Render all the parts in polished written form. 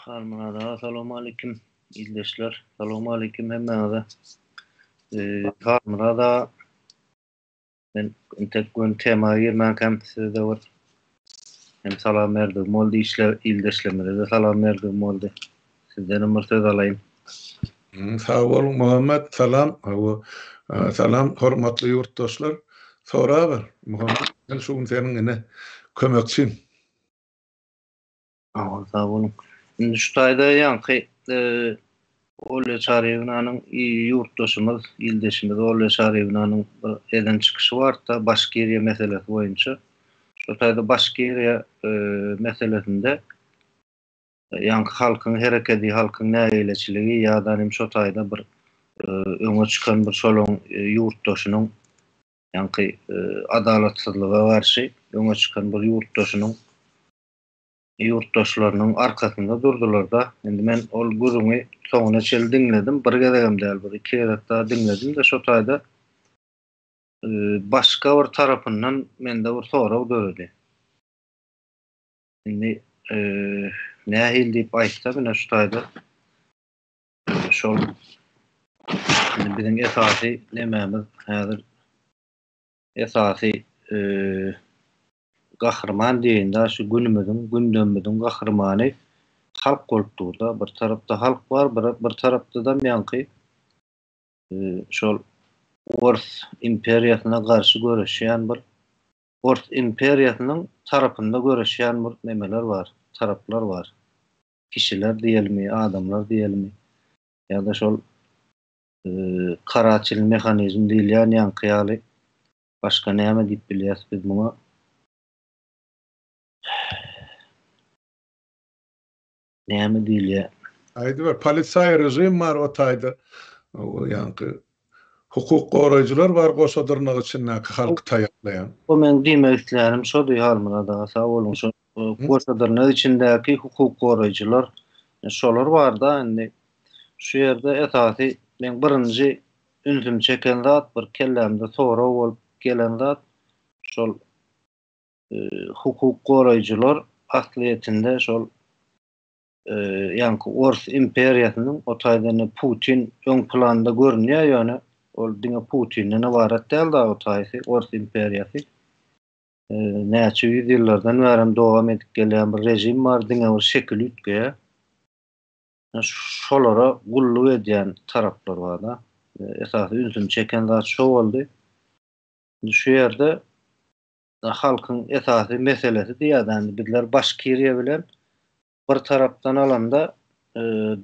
Halmyrat aga salowmaleýkim ildeşler salowmaleýkim hemmäňize. Halmyrat aga men entek göni tema girmänkäm size-de bir hem salam berdigim boldy işle ildeşlerimize-de salam berdigim boldy. Sizdenem bir söz alaýyn. Sag boluň Muhammet salam hawa salam hormatly ýurtdaşlar soraber Muhammet men şu gün seniň ine kömekçiň. Hawa sag boluň. Indi şu taýda ýaňky Olýa Çaryýewnanyň ýurtdaşymyz, ildeşimiz Olýa Çaryýewnanyň bir eden çykyşy bardy-da Başkiriýa meselesi boýunça. Şo taýda Başkiriýa meselesinde ýaňky halkyň herekedi, halkyň nägileçiligi ýa-da hem şo taýda bir öňe çykan bir şolaň ýurtdaşynyň ýaňky adalatsyzlyga garşy öňe çykan bir ýurtdaşynyň ýurtdaşlarynyň arkasynda durdular-da. Indi men ol gürrüňi soňuna çenli diňledim. Bir gezegem däl, bir iki gezek dagy diňledim-de, şo taýda başga bir tarapyndan mende bir sorag döredi. Indi nähili diýip aýtsam, ine şu taýda şol indi biziň esasy nemämiz häzir esasy gahryman diýeýin-dä, şu günümiziň, gündemimiziň gahrymany halk bolup dur-da. Bir tarapda halk bar, bir, bir tarapdadam ýaňky şol ors imperiýasyna garşy göreşýän bir ors imperiýasynyň tarapynda göreşýän bir nemeler bar, taraplar bar. Kişiler diýelimi, adamlar diýelimi ýa-da şol karaçil mehanizm diýilýän ýaňky ýaly Başga näme diýip bilýäs biz muňa? Näme diýilýär? Aýdyber, polisaý režim bar o taýda. O ýaňky hukuk goraýjylar bar goşa dyrnak içindäki halky taýaklaýan. O meň diýmek islänim şody Halmyrat aga sag boluň şo goşa dyrnak içindäki hukuk goraýjylar şolar barda indi şu ýerde esasy meň birinji Ünsümi çeken zat bir kellämde sorag bolup gelen zat şol hukuk goraýjylar aslyýetinde şol ýaňky ors imperiýasynyň o taýda indi Putin öň planda görünýär ýöne ol diňe Putinden ybarat däl da o taýsy ors imperiýasy näçe ýüz ýyllardan bärem dowam edip gelýän bir režim bar diňe bir şekili üýtgeýär. Şolara gulluk edýän taraplar bar-da. Esasy ünsümi çeken zat şo boldy. Indi şu ýerde halkyň esasy meselesi diýýär-de, indi bizler Başkiriýa bilen bir tarapdan alanda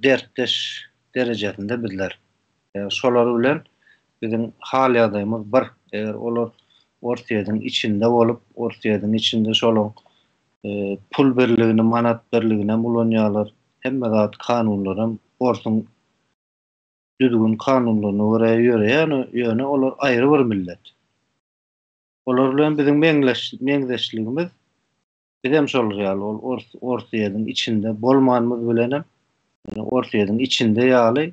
dertdeş derejesinde bizler. Şolar bilen biziň hal-ýagdaýymyz bir. Eger olar Orsýetiň içinde bolup, Orsýetiň içinde şolaň pul birligini, manat birliginem ulanýarlar. Hemme zat kanunlaram orsuň düzgün kanunlaryna görä ýöreýär, ýöne olar aýry bir millet. Olar bilen biziň meňzeşligimiz bizem şolar ýaly ol ors Orsýetiň içinde bolmanymyz bilenem Orsýetiň içinde ýaly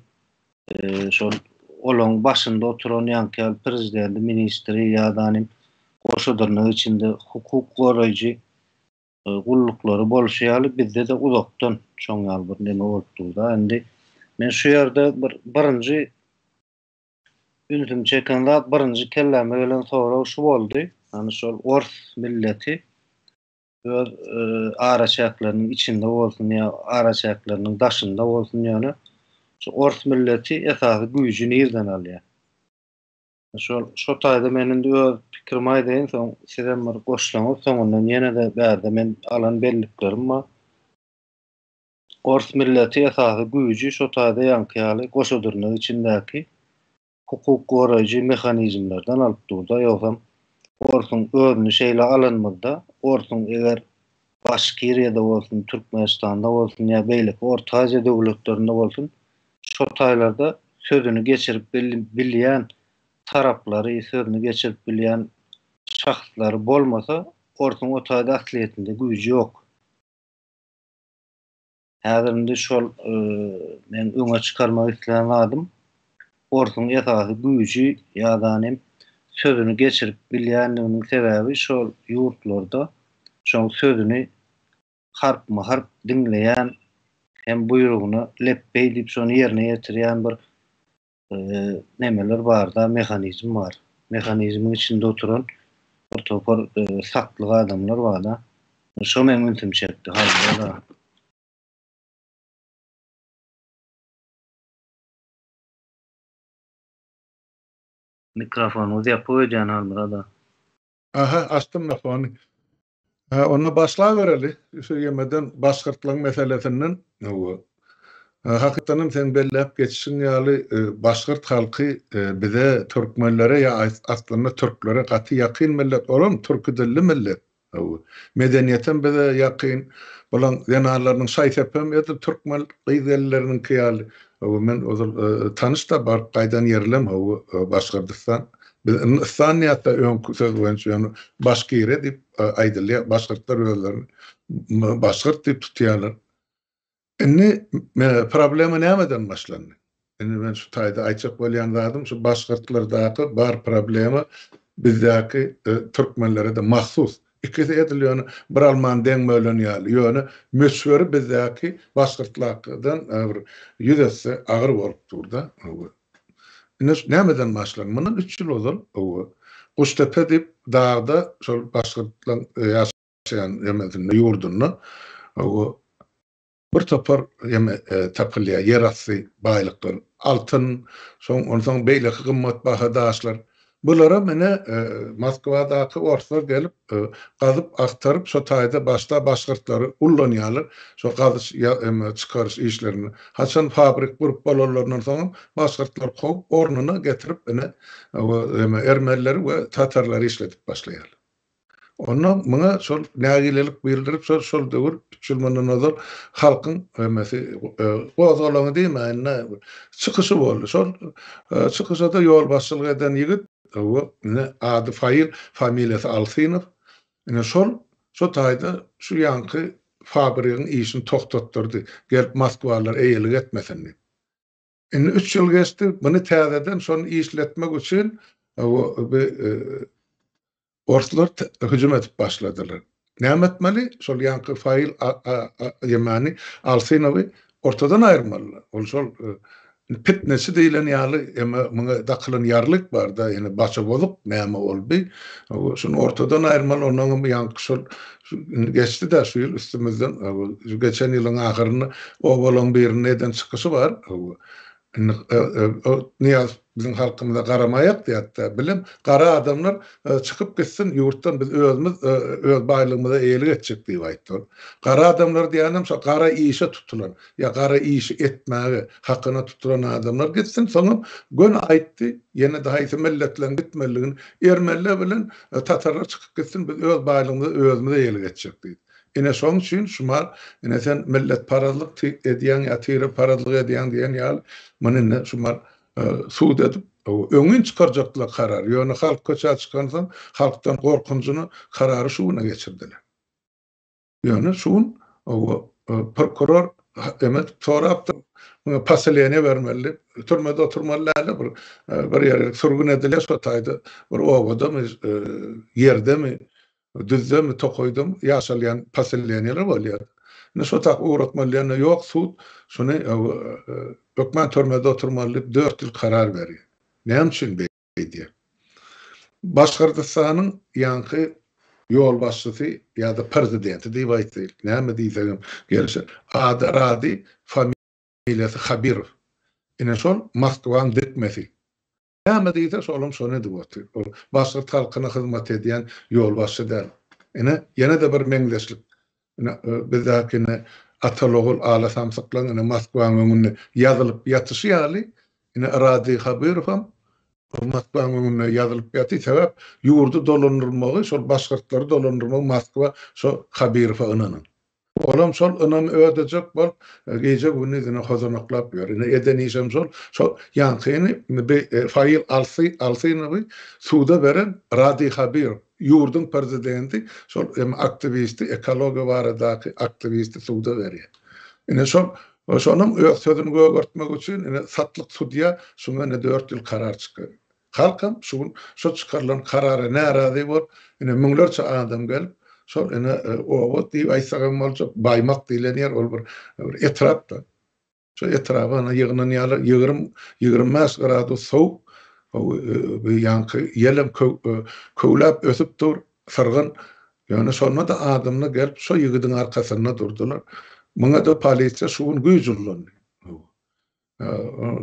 şol olaň başynda oturan ýaňky ýaly prezidenti, ministri ýa-da goşa dyrnak içinde hukuk goraýjy gulluklary bolşy ýaly bizde-de uzakdan şoň ýaly bir neme bolup dur-da. Indi men şu ýerde bir birinji ünsümi çeken zat, birinji kelläme gelen sorag şu boldy. Ýagny şol ors milleti öz araçäkleriniň içinde bolsun ýa araçäkleriniň daşynda bolsun ýöne şu ors milleti esasy güýji nirden alýar? Şol şo taýda men indi öz pikrimi aýdaýyn soň sizem bir goşsaňyz soňundan ýene-de bärde men alan belliklerim bar. Ors milleti esasy güýji şo taýda ýaňky ýaly goşa dyrnak içindäki hukuk goraýjy mehanizmlerden alyp durda ýogsam orsuň özüni şeýle alanymyzda orsuň eger Başkiriýada bolsun Türkmenistanda bolsun ýa beýleki Orta Aziýa döwletlerinde bolsun şo taýlarda sözüni geçirip bilýän taraplary, sözüni geçirip bilýän şahslary bolmasa, orsuň o taýda aslyýetinde güýji ýok. Häzir indi şol meň öňe çykarmak islän zadym, orsuň esasy güýji ýa-da hem sözüni geçirip bilýänliginiň sebäbi şol ýurtlarda şoň sözüni harpma-harp diňleýän. Hem buýrugyna lepbeý diýip şony ýerine ýetirýän bir nemeler barda, mehanizm bar. Mehanizmiň içinde oturan bir topar satlyk adamlar barda. Şo meň ünsümi çekdi. Haýyr. Mikrofonyňyz ýapyk öýdýän Halmyrat aga. Aha, açdym mikrofony. Hä, onda başlabereli şu ýemeden başgyrtlaň meselesinden. Hawa. Hakykatdan hem seň belläp geçişiň ýaly başgyrt halky bize türkmenlere ýa aslynda türklere gaty ýakyn millet. Olam türki dilli millet. Hawa. Medeniýetem bize ýakyn. Bulaň zenanlarynyň şaý-sepem edil türkmen gyz-gelinleriniňki ýaly. Hawa, men ozal tanyş-da baryp gaýdan ýerlem, hawa, Başgyrdystan. Biz indi ystan diýýäs-de öňki söz boýunça, ýöne başgire diýip aýdylýar. Başgyrtlar özlerini başgyrt diýip tutýarlar. Indi problema nämeden başlandy? Indi men şu taýda aýtjak bolýan zadym şu başgyrtlardaky bar problema bizdäki türkmenlere-de mahsus. Ikisi edil ýöne bir almany deň bölen ýaly. Ýöne möçberi bizdäki başgyrtlardan bir ýüz esse agyr bolup dur-da. Indi şu nämeden başlandy? Mundan üç ýyl ozal Guştepe diýip dagda şol başgyrtlaryň ýaşaýan ýemesinde ýurdunda Bir topar ýeme tapylýar, ýerasty baýlyklar, altyn, soň onsoň beýleki gymmatbaha daşlar. Bularam ine Moskwadaky orslar gelip, gazyp agtaryp, şo taýda başda başgyrtlary ullanýarlar, şo gazyş ýa çykaryş işlerinde. Haçan fabrik gurup bolanlaryndan soňam başgyrtlary kowup, ornuna getirip ine ermenileri we tatarlary işledip başlaýarlar. Onda muňa şol nägilelik bildirip şol şol döwür üç ýyl mundan ozal halkyň hemmesi gozgalaňy diýmäýin-de çykyşy boldy. Şol çykyşa-da ýolbaşçylyk eden ýigit ine ady Fail, familiýasy Alsynow. Ine şol şo taýda şu ýaňky fabrigiň işini togtatdyrdy. Gelip moskwalylar eýelik etmesin diýip. Indi üç ýyl geçdi, muny täzeden şony işletmek üçin orslar hüjüm edip başladylar. Näme etmeli? Şol ýaňky Fail ýemany Alsynowy ortadan aýyrmalylar. Ol şol pitneçi diýlen ýaly eme muňa dakylan ýarlyk bar-da, ýene başy bozuk näme ol bi. Şuny ortadan aýyrmaly, onnoňam ýaňky şol indi geçdi-dä şu ýyl üstümizden, şu geçen ýylyň ahyrynda obalaryň birinde eden çykyşy bar. Indi Nyýazow biziň halkymyza garamaýak diýýär-de, bilim, gara adamlar çykyp gitsin ýurtdan biz özümiz öz baýlygymyza eýelik etjek diýip aýtdy ol. Gara adamlar diýýänem şo gara işe tutulan ýa gara işi etmäge hakyna tutulan adamlar gitsin, soňam göni aýtdy, ýene-de haýsy milletleriň gitmelidigini, ermeniler bilen tatarlar çykyp gitsin, biz öz baýlygymyza özümiz eýelik etjek diýdi. Ine şoň üçin şumal, ine sen milletparazlyk edýäň ýa tireparazlyk edýäň diýen ýaly, muny indi şumal sud edip, öňin çykarjakdylar karary. Ýöne halk köçä çykansoň, halkdan gorkunjyna karary şu güne geçirdiler. Ýöne şu gün prokuror eme sorapdyr, muňa poseleniýe bermeli diýip, türmede oturmaly däl-de, bir bir ýere sürgün edilýär, şo taýda bir obadamy, ýerdemi, düzdemi, tokaýdamy ýaşalýan poseleniýeler bolýar. Indi şo tak ugratmaly diýende, ýok, sud şuny hökman türmede oturmaly diýip, dört ýyl karar berýär. Näme üçin beýdýär? Başgyrdystanyň ýaňky ýolbaşçysy ýa-da prezidenti diýip aýtsaýyk, näme diýsegem gelişer. Ady Rady, familiýasy Habirow. Ine şol Moskwaň dikmesi. Näme diýse şolam şony edip otyr. Ol başgyrt halkyna hyzmat edýän ýolbaşçy däl. Ine ýene-de bir meňzeşlik. Ine bizdäki ine ataly-ogul ala samsyklaň ine Moskwaň öňünde ýazylyp ýatyşy ýaly ine Radiý Habirowam Moskwaň öňünde ýazylyp ýaty. Sebäp ýurdy dolandyrmagy şol başgyrtlary dolandyrmagy Moskwa şo Habirowa ynanan. Olam şol ynamy ödejek bolup, gije-gündizine hozanaklap ýör. Ine, eden işem şol. Şol ýaňkyny bi Fail Alsy, Alsynowy suda beren Radiý Habirow, ýurduň prezidenti, şol hem aktiwisti, ekologiýa baradaky aktiwisti suda berýär. Ine, şol, şonuň öz sözüni gögertmek üçin, ine, satlyk sudýa şuňa ine dört ýyl karar çykarýar. Halkam şu gün şo çykarylan karara närazy bolup, ine, müňlerçe adam gelip, Şol ine oba diýip aýtsak hem boljak, Baýmak diýlen ýer ol bir bir etrap-da. Şo etraba ine ýygnanýarlar, 20, 25 gradus sowuk, bu ýaňky ýelem köwläp ösüp dur, syrgyn. Ýöne şonda-da adamlar gelip şo ýigidiň arkasynda durdular. Muňa-da polisiýa şu gün güýç ullandy.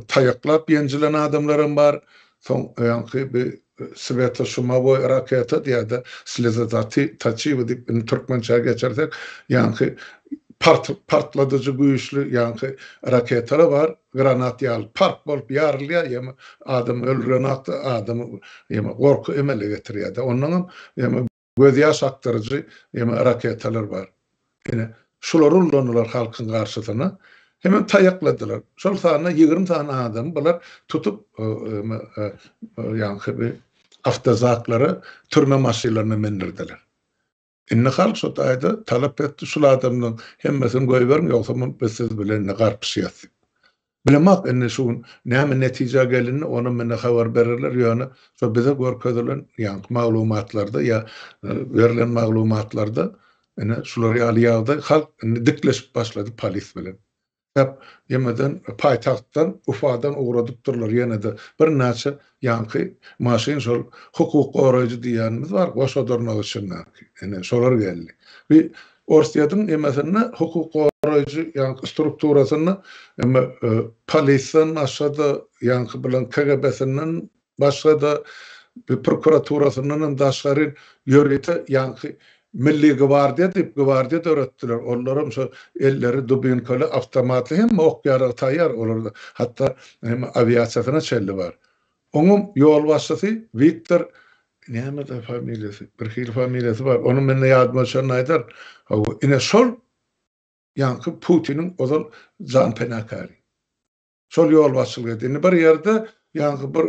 Taýaklap ýenjilen adamlaram bar. Soň ýaňky bi swetoşumowoý raketa diýýär-de, slezodataçiwo diýip indi türkmençä geçirsek, ýaňky part partladyjy güýçli ýaňky raketalar bar, granat ýaly park bolup ýarylýar, ýa adamy öldürenok-da, adamy ýa gorky emele getirýär-de. Onnoňam ýa Gözýaş akdyryjy ýene raketalar bar. Ine, şulary ullandylar halkyň garşysyna. Hemem taýakladylar. Şol sanda 20 sany adamy bular tutup, ýaňky bir awtozaklara, türme maşynlaryna mündirdiler. Indi halk şo taýda talap etdi, şul adamlaryň hemmesini goýberiň, ýogsa biz siz bilen indi garpyşýas diýip. Bilemok indi şu gün näme netijä gelindi onam indi habar bererler ýöne şo bize görkezilen ýaňky maglumatlarda ýa berlen maglumatlarda ine şular ýaly ýagdaý halk indi dikleşip başlady polis bilen. Sebäp ýemeden paýtagtdan Ufadan ugradypdyrlar ýene-de birnäçe ýaňky maşyn şol hukuk goraýjy diýýänimiz bar goşa dyrnak içindäki ine şolar geldi. Bi Orsýetiň emesinde hukuk goraýjy ýaňky strukturasynda eme polisden başga-da ýaňky bilen KGB-sinden başga-da prokuraturasyndan hem daşgary ýörite ýaňky Milli gwardiýa diýip gwardiýa döretdiler. Olaram şo elleri dubinkaly, awtomatly hemme ok-ýarag taýýar olarda. Hatda hem awiasiýasyna çenli bar. Oňam ýolbaşçysy Wiktor nämedi familiýasy, bir hili familiýasy bar, ony mende ýadyma düşende aýdar. Hawa, ine şol ýaňky Putiniň ozal janpenakäri. Şol ýolbaşçylyk edýär. Indi bir ýerde ýaňky bir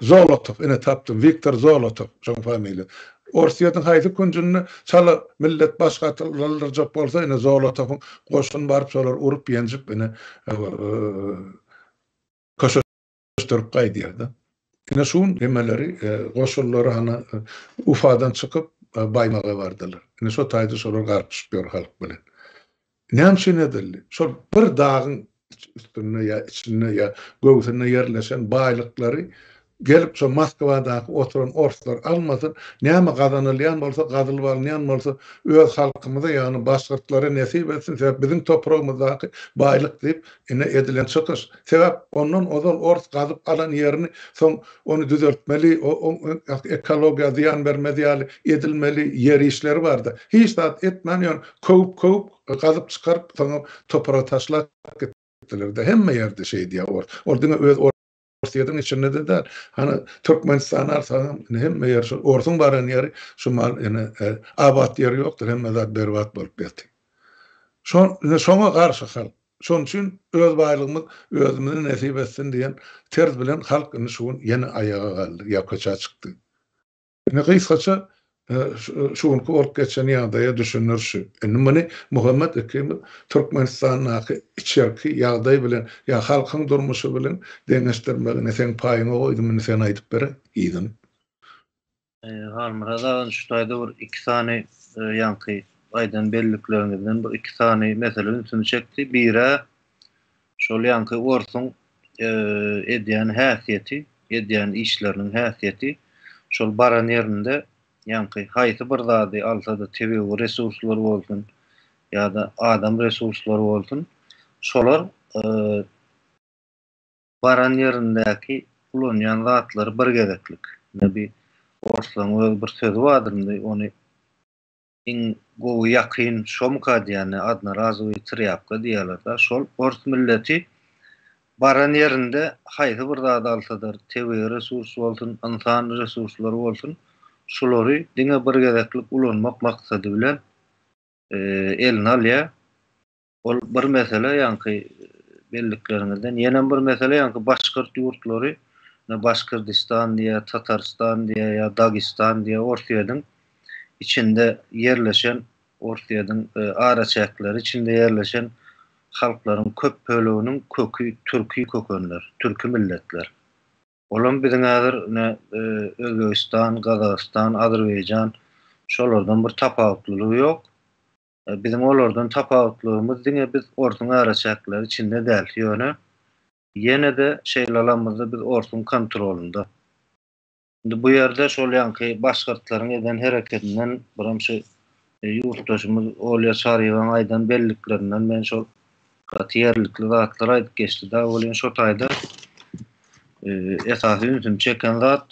Zolotow, ine tapdym, Wiktor Zolotow şoň familiýasy. Orsýetiň haýsy künjünde çala millet baş galdyrjak bolsa, ine Zolotowyň goşuny baryp şolary urup ýenjip ine köşeşdirip Gösterip gaýdýar-da. Ine şu gün emeleri, goşunlary hany Ufadan çykyp Baýmaga bardylar. Ine şo taýda şolar garpyşyp ýör halk bilen. Näme üçin edildi? Şol bir dagyň üstünde ýa içinde ýa göwsünde ýerleşen baýlyklary gelip şo Moskwadaky oturan orslar almasyn, näme gazanylýan bolsa, gazylyp alynýan bolsa öz halkymyza, ýagny başgyrtlara nesip etsin, sebäp biziň topragymyzdaky baýlyk diýip ine edilen çykyş. Sebäp ondan ozal ors gazyp alan ýerini soň ony düzeltmeli, ekologiýa zyýan bermez ýaly edilmeli ýer işleri bardy. Hiç zat etmän ýöne köwüp-köwüp gazyp çykaryp soňam topraga taşlap gitdiler-de. Hemme ýerde şeýdýär ors. Ol diňe öz Orsýetiň içinde-de däl. Hany Türkmenistany alsaňam ine hemme ýer şol orsuň baran ýeri şu mal ine abat ýeri ýokdur hemme zat berbat bolup ýatyr. Şo ine şoňa garşy halk. Şonuň üçin öz baýlygymyz özümize nesip etsin diýen terz bilen halk indi şu gün ýene aýaga galdy ýa köçä çykdy. Indi gysgaça şu günki bolup geçen ýagdaýa düşündirişi. Indi muny Muhammet ikimiz Türkmenistandaky içerki ýagdaý bilen ýa halkyň durmuşy bilen deňeşdirmegini seň paýyňa goýdum, indi sen aýdyp beräý yzyny. Halmyrat aga şu taýda bir iki sany ýaňky aýdan bellikleriňizden bir iki sany mesele ünsümi çekdi. Birä şol ýaňky orsuň edýän häsiýeti, edýän işleriniň häsiýeti şol baran ýerinde ýaňky haýsy bir zady alsa-da tebigy resurslar bolsun ýa-da adam resurslary bolsun şolar baran ýerindäki ulanýan zatlary bir gezeklik. Indi bir orslaryň öz bir sözi bardyr indi ony iň gowy ýakyn şomyka diýýän odnorazowyý trýapka diýýärler-de şol ors milleti baran ýerinde haýsy bir zady alsadyr tebigy resurs bolsun ynsan resurslary bolsun şulary diňe bir gezeklik ulanmak maksady bilen eline alýar. Ol bir mesele ýaňky bellikleriňizden. Ýenem bir mesele ýaňky başgyrt ýurtlary, ine Başgyrdistan diýýär, Tatarystan diýýär ýa Dagistan diýýär, Orsýetiň içinde ýerleşen, Orsýetiň araçäkleri içinde ýerleşen halklaryň köp böleginiň köki türki kökenler, türki milletler. Olam biziň häzir ine Özbegistan, Gazagystan, Azerbaýjan. Şolardan bir tapawutlylygy ýok. Biziň olardan tapawutlylygymyz diňe biz orsuň araçäkleri içinde däl. Ýöne ýene-de şeýle alamyzda biz orsuň kontrolynda. Indi bu ýerde şol ýaňky başgyrtlaryň eden hereketinden biram şu ýurtdaşymyz Olýa Çaryýewaň aýdan belliklerinden men şol gaty ýerlikli zatlar aýdyp geçdi-de welin şo taýda esasy ünsümi çeken zat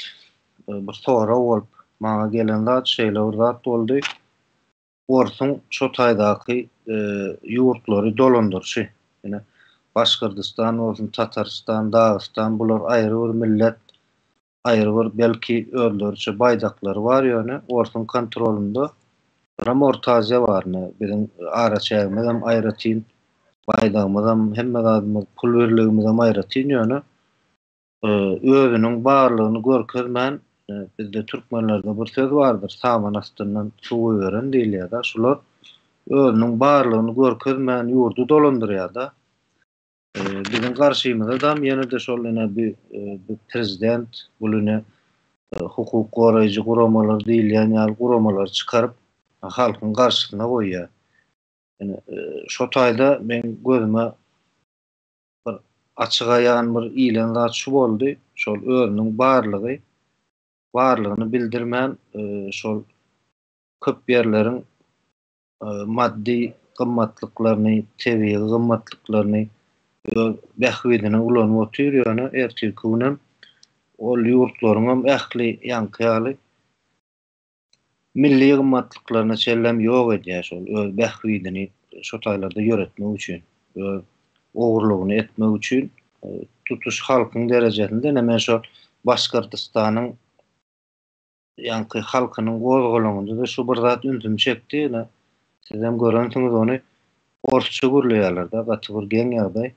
bir sorag bolup maňa gelen zat şeýle bir zat boldy. Orsuň şo taýdaky ýurtlary dolandyryşy, ine, Başgyrdystan bolsun, Tatarystan, Dagystan bular aýry bir millet, aýry bir belki özleriçe baýdaklary bar ýöne orsuň kontrolynda biram Orta Aziýa bar ine biziň araçägimizem aýratyn, baýdagymyzam hemme zadymyz pul birligimizem aýratyn ýöne özüniň barlygyny görkezmän bizde türkmenlerde bir söz bardyr saman astyndan suw goýberen diýilýär-da şular özüniň barlygyny görkezmän ýurdy dolandyrýar-da. Biziň garşymyzadam ýene-de şol ine bi bi prezident bul ine hukuk goraýjy guramalar diýilýän ýaly guramalary çykaryp halkyň garşysyna goýýar. Ine şo taýda meň gözüme bir açyk aýan bir ilen zat şu boldy, şol özüniň barlygy barlygyny bildirmän şol köp ýerleriň maddy gymmatlyklaryny, tebigy gymmatlyklaryny öz bähbidine ulanyp otyr, ýöne ertirki günem ol ýurtlaryňam ähli ýaňky ýaly milli gymmatlyklaryna çenlem ýok edýär şol öz bähbidini şo taýlarda ýöretmek üçin, öz ogurlygyny etmek üçin tutuş halkyň derejesinde ine men şo Başgyrtystanyň ýaňky halkynyň gozgalaňynda-da şu bir zat ünsümi çekdi, ine, sizem görensiňiz ony, orsça gürleýärler-de, gaty bir geň ýagdaý,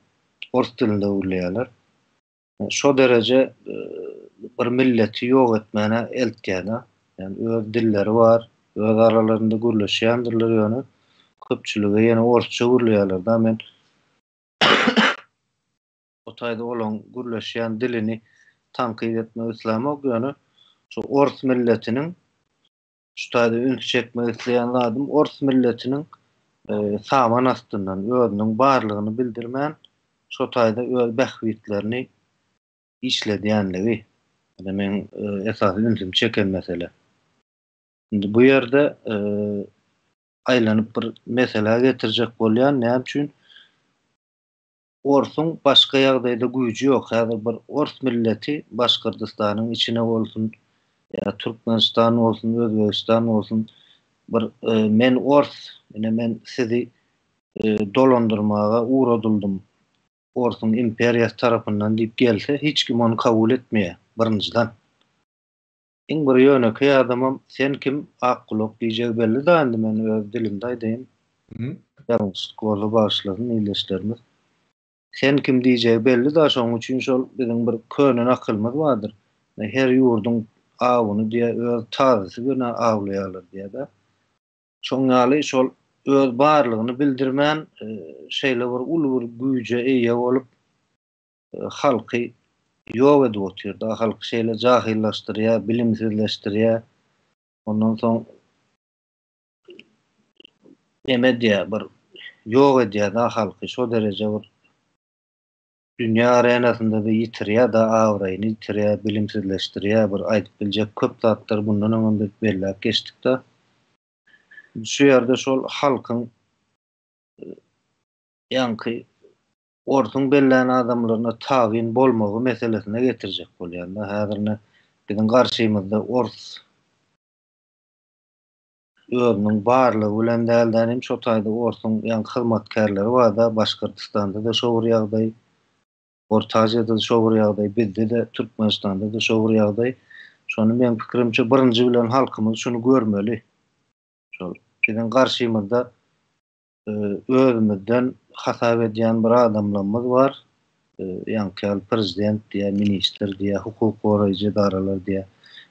ors dilinde gürleýärler. Şo dereje bir milleti ýok etmäne eltýär-de. Ýagny öz dilleri bar, öz aralarynda gürleşýändirler, ýöne köpçülige ýene orsça gürleýärler-de. Men O taýda olaň gürleşýän dilini tankyt etmek islämok, ýöne şu ors milletiniň şu taýda üns çekmek isleýän zadym ors milletiniň saman astyndan özüniň barlygyny bildirmän şo taýda öz bähbitlerini işledýänligi. Ine meň esasy ünsümi çeken mesele. Indi bu ýerde aýlanyp bir meselä getirjek bolýan, näme üçin Orsuň başga ýagdaýda güýji ýok. Häzir bir ors milleti Başgyrdystanyň içine bolsun, ýa Türkmenistan bolsun, Özbegistan bolsun, bir men ors, ine men sizi dolandyrmaga ugradyldym orsuň imperiýasy tarapyndan diýip gelse, hiç kim ony kabul etmeýär, birinjiden. Iň bir ýönekeý adamam sen kim Akgulak diýjegi belli da indi men öz dilimde aýdaýyn. Ýalňyşlyk bolsa bagyşlasyn ildeşlerimiz. Sen kim diýjegi belli da şoň üçin şol biziň bir köne nakylymyz bardyr. Her ýurduň awuny diýä öz tazysy bilen awlaýarlar diýä da. Şoň ýaly şol öz barlygyny bildirmän şeýle bir uly bir güýje eýe bolup halky ýok edip otyr da halky şeýle jahyllaşdyrýar bilimsizleşdirýär ondan soň neme edýär bir ýok edýär da halky şo dereje bir dünýä arenasynda da ýitirýär da abraýyny ýitirýär bilimsizleşdirýär bir aýdyp biljek köp zatlar bundan öňem biz belläp geçdik da şu ýerde şol halkyň ýaňky orsuň bellän adamlaryna tabyn bolmagy meselesine getirjek bolýan-da. Häzir ine biziň garşymyzda ors özüniň barlygy bilen däl-de, hem şo taýda orsuň ýaňky hyzmatkärleri bar-da, Başgyrtystanda-da şo bir ýagdaý, Orta Aziýada-da şo bir ýagdaý, bizde-de, Türkmenistanda-da şo bir ýagdaý. Şony meň pikirimçe birinji bilen halkymyz şuny görmeli. Şol biziň garşymyzda özümizden hasap edýän bir adamlarymyz bar. Ýaňky ýaly prezident diýýär, ministr diýýär, hukuk goraýjy edaralar diýýär.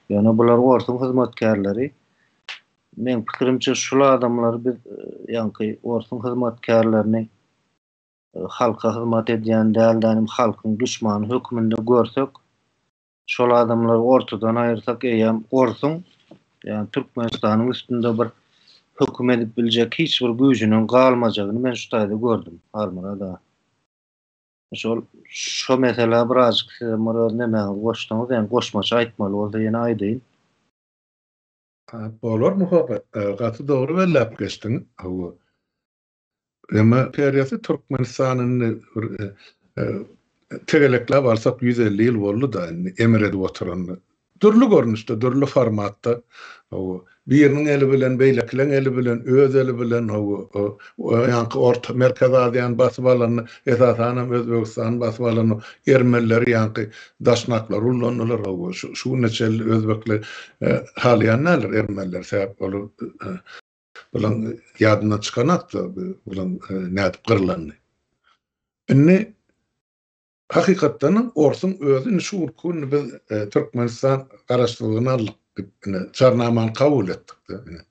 Ýöne bular orsuň hyzmatkärleri. Meň pikirimçe şul adamlary biz ýaňky orsuň hyzmatkärlerini halka hyzmat edýän däl-de, halkyň duşmany hökmünde görsek, Şol adamlary ortadan aýyrsak eýýäm orsuň Ýagny Türkmenistanyň üstünde bir höküm edip biljek hiç bir güýjüniň galmajagyny men şu taýda gördüm, Halmyrat aga. Şol şo meselä birazjyk sizem bir öz nemäňizi goşsaňyz, ýagny goşmaça aýtmaly bolsa ýene aýdaýyn. Bolar Muhabbet, gaty dogry belläp geçdiň. Hawa. Emma imperiýasy Türkmenistan indi bir tegelekläp alsak 150 ýyl boldy-da indi emir edip oturanyna. Dürli görnüşde, dürli formatda, hawa, biriniň eli bilen, beýlekileň eli bilen, öz eli bilen, hawa, ýaňky Orta, Merkezi Aziýany basyp alanda, esasanam Özbegistany basyp alanda ermenileri ýaňky daşnaklar ullandylar, hawa, şu şu güne çenli özbekler halaýan däldir ermenileri, sebäp olar bulaň ýadyndan çykanakda bulaň nädip gyrlanyny. Indi Hakykatdanam orsuň özi indi şu günki günde biz Türkmenistan garaşsyzlygyny aldyk diýip ine jarnamany kabul etdik-de ine.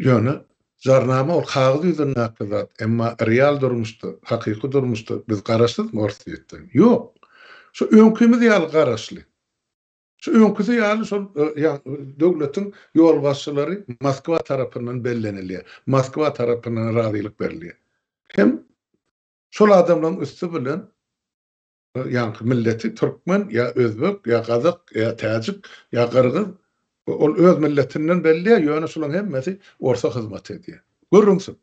Ýöne jarnama ol kagyz ýüzündäki zat, emma real durmuşda, hakyky durmuşda biz garaşsyzmy Orsýetden? Ýok. Şu öňkimiz ýaly garaşly. Şu öňküsi ýaly şol döwletiň ýolbaşçylary Moskwa tarapyndan bellenilýär. Moskwa tarapyndan razylyk berilýär. Hem Şol adamlaryň üsti bilen ýaňky milleti türkmen ýa özbek ýa gazak ýa täjik ýa gyrgyz ol öz milletinden belliýär ýöne şolaryň hemmesi orsa hyzmat edýär. Gürrüňsiz.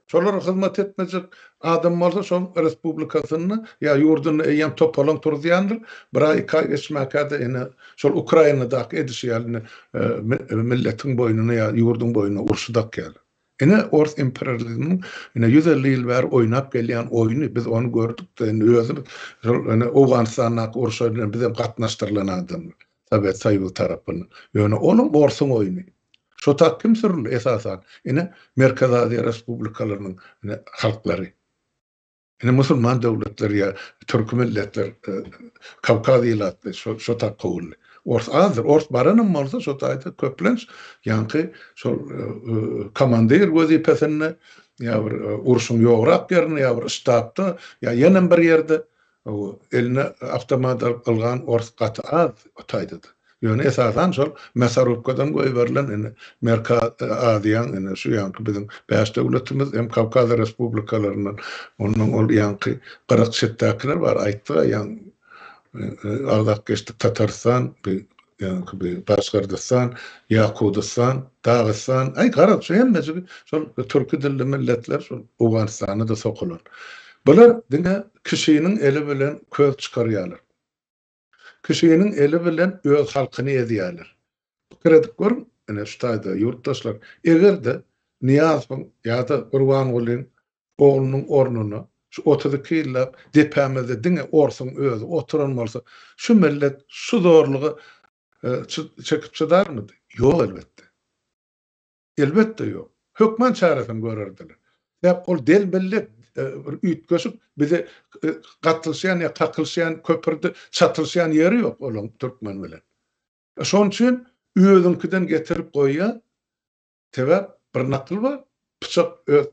Şolara hyzmat etmejek adam bolsa şoň respublikasynda ýa ýurdunda eýýäm topalaň turuzýandyr. Bir aý iki aý geçmäkä-de ine şol Ukrainadaky edişi ýaly ine milletiň boýnuna ýa ýurduň boýnuna urşy dakýarlar. Ine, ors imperializminiň ine 150 ýyl bäri oýnap gelýän oýny, biz ony gördük-de, indi özümiz şol ine Owganystandaky urşa bilen bizem gatnaşdyrylan adamlar, Sowet Soýuzy tarapyndan. Ýöne olam orsuň oýny. Şo tak kim sürüldi esasan? Ine, Merkezi Aziýa respublikalarynyň ine halklary. Ine musulman döwletler ýa türki milletler Kawkaz ilatly şo şo tak kowuldy. Ors azdyr. Ors baranam bolsa şo taýda köplenç ýaňky şol komandir wezipesinde ýa bir urşuň ýograk ýerinde ýa bir ştabda ýa ýenem bir ýerde eline awtomat alyp ylgan ors gaty az o taýda-da. Ýöne esasan şol mäsarubkadan goýberilen indi Merka Aziýaň indi şu ýaňky biziň bäş döwletimiz hem Kawkaz respublikalaryndan ondan ol ýaňky gyrak çetdäkiler bar aýtdyga ýaň agzap geçdik Tatarystan bi ýaňky bi Başgyrdystan Ýakudystan Dagystan aý garaz şu hemmejigi şol türki dilli milletler şol Owganystana-da sokulan. Bular diňe kişiniň eli bilen köz çykarýarlar. Kişiniň eli bilen öz halkyny ezýärler. Pikir edip görüň, ine şu taýda ýurtdaşlar, eger-de Nyýazowyň ýa-da Gurbangulyň oglunyň ornuna şu 32 ýyllap depämizde diňe orsuň özi oturan bolsa, şu millet şu zorluga çekip çydarmydy? Ýok elbetde. Elbetde ýok. Hökman çäresini görerdiler. Sebäp ol del millet bir üýtgeşik bize gatylyşýan ýa kakylyşýan köpürde çatylyşýan ýeri ýok olaň türkmen bilen. Şonuň üçin özüňkiden getirip goýýar. Sebäp bir nakyl bar, pyçak öz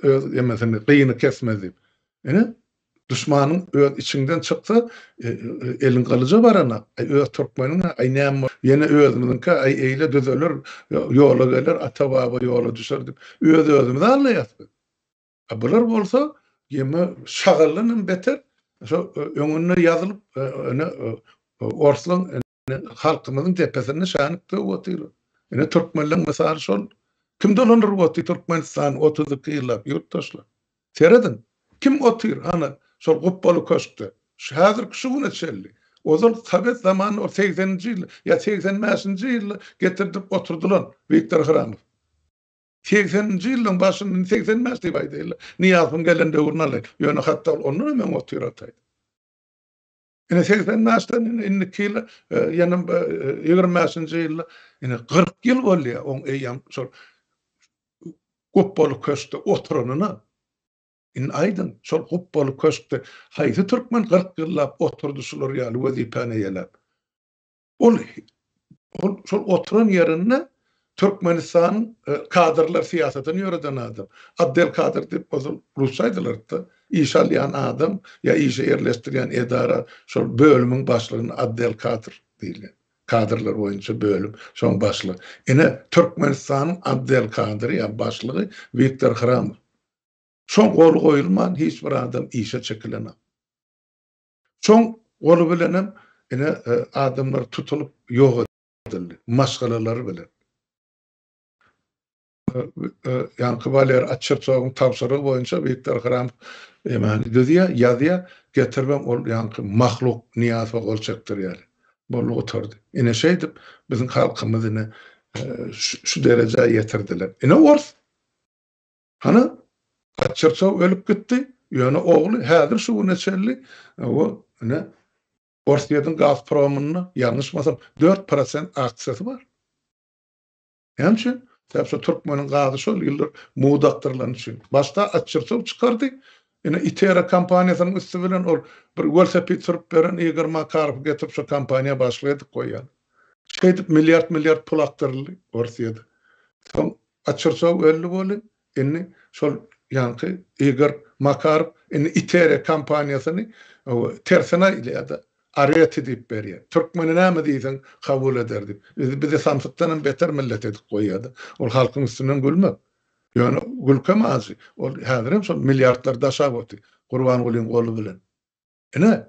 öz emesini gyny kesmez diýip. Ine Duşmanyň öz içiňden çyksa, eliň gylyja baranak, aý öz türkmeniň-ä, aý näme bol, ýene özümiziňkä, aý eýle düzeler, ýola geler, ata-baba ýola düşer diýip, öz-özümizi aldaýas biz. A bular bolsa, ýeme şagaldan hem beter, şo öňünde ýazylyp, ine, orslaň halkymyzyň depesinde şänik döwüp otyrlar. Ine türkmenleň mysaly şol. Kim dolandyryp otyr Türkmenistany 32 ýyllap ýurtdaşlar? Serediň, kim otyr hany şol gupbaly köşkde? Şu häzirki şu güne çenli. Ozal sowet zamanynda ol segseninji ýylda ýa 85-nji ýylda getirdip oturdylan Wiktor Hramow. Segseninji ýyllaryň başynda, 85 diýip aýdaýynlar. Nyýazowyň gelen döwrüni alaýyn. Ýöne hatda ol ondan hem öň otyr ataýdy. Ine 85-den ine indiki ýyl ýene 25-nji ýylda ine 40 ýyl bolýar oň eýýäm şol gupbaly köşkde oturanyna. Indi aýdyň, şol gupbaly köşkde haýsy türkmen 40 ýyllap oturdy şular ýaly wezipäni eýeläp? Ol ol şol oturan ýerinde Türkmenistanyň e, kadrlar syýasatyny ýöreden adam. Otdel kadr diýip ozal rusça aýdylardy. Iş alýan adam ýa işe ýerleşdirýän edara şol bölümiň başlygyna otdel kadr diýilýär. Kadrlar boýunça bölüm, şoň başlygy. Ine, Türkmenistanyň otdel kadry ýa başlygy Wiktor Hramow. Şoň goly goýulman hiç bir adam işe çekilenok. Şoň goly bilenem ine adamlar tutulyp ýok edildi, maşgalalary bilen. Ýaňky Waler Açertsowyň tabşyrygy boýunça Wiktor Hramow emani düzýär, ýazýar, getiribem ol ýaňky mahluk Nyýazowa gol çekdirýär. Boldy gutardy. Ine şeýdip biziň halkymyz ine şu derejä ýetirdiler. Ine ors. Hany Açertsow ölüp gitdi, ýöne ogly häzir şu güne çenli o ine Orsýetiň Gazpromynda ýalňyşmasam 4% aksiýasy bar. Näme üçin? Sebäp şo türkmeniň gazy şol ýyllar mugt akdyrylany üçin. Başda Atçyrsow çykardy. Ine Itera kompaniýasynyň üsti bilen ol bir welosiped sürüp beren Igor Makarowy getirip şo kompaniýa başlyk edip goýýar. Şeýdip milliard-milliard pul akdyryldy Orsýede. Soň Atçyrsow öldi boldy. Indi şol ýaňky Igor Makarow indi Iteria kompaniýasyny tersine aýlaýar-da, Areti diýip berýär. Türkmene näme diýseň kabul eder diýip. Bizi bizi samsykdan hem beter millet edip goýýar-da. Ol halkyň üstünden gülmek. Ýöne gülkem ajy. Ol häzir hem şol milliardlary daşap otyr. Gurbangulyň goly bilen. Ine,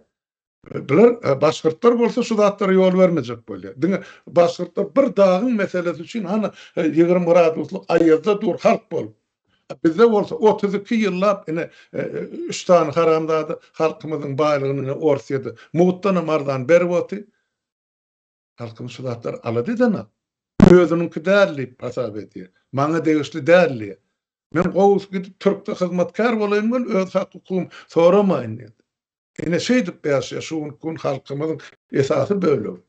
bular başgyrtlar bolsa şu zatlara ýol bermejek bolýar. Diňe başgyrtlar bir dagyň meselesi üçin hany 20 graduslyk aýazda dur halk bolup. Bizde bolsa 32 ýyllap ine üç sany haramzada halkymyzyň baýlygyny ine Orsýede mugtdanam arzan berip otyr. Halkymyz şu zatlary alada edenok. Özüniňki däl diýip hasap edýär. Maňa degişli däl diýýär. Men gowusy gidip türkde hyzmatkär bolaýyn weli öz hak-hukugym soramaýyn diýdi. Ine şeýdip ýaşaýar şu günki gün halkymyzyň esasy bölegi.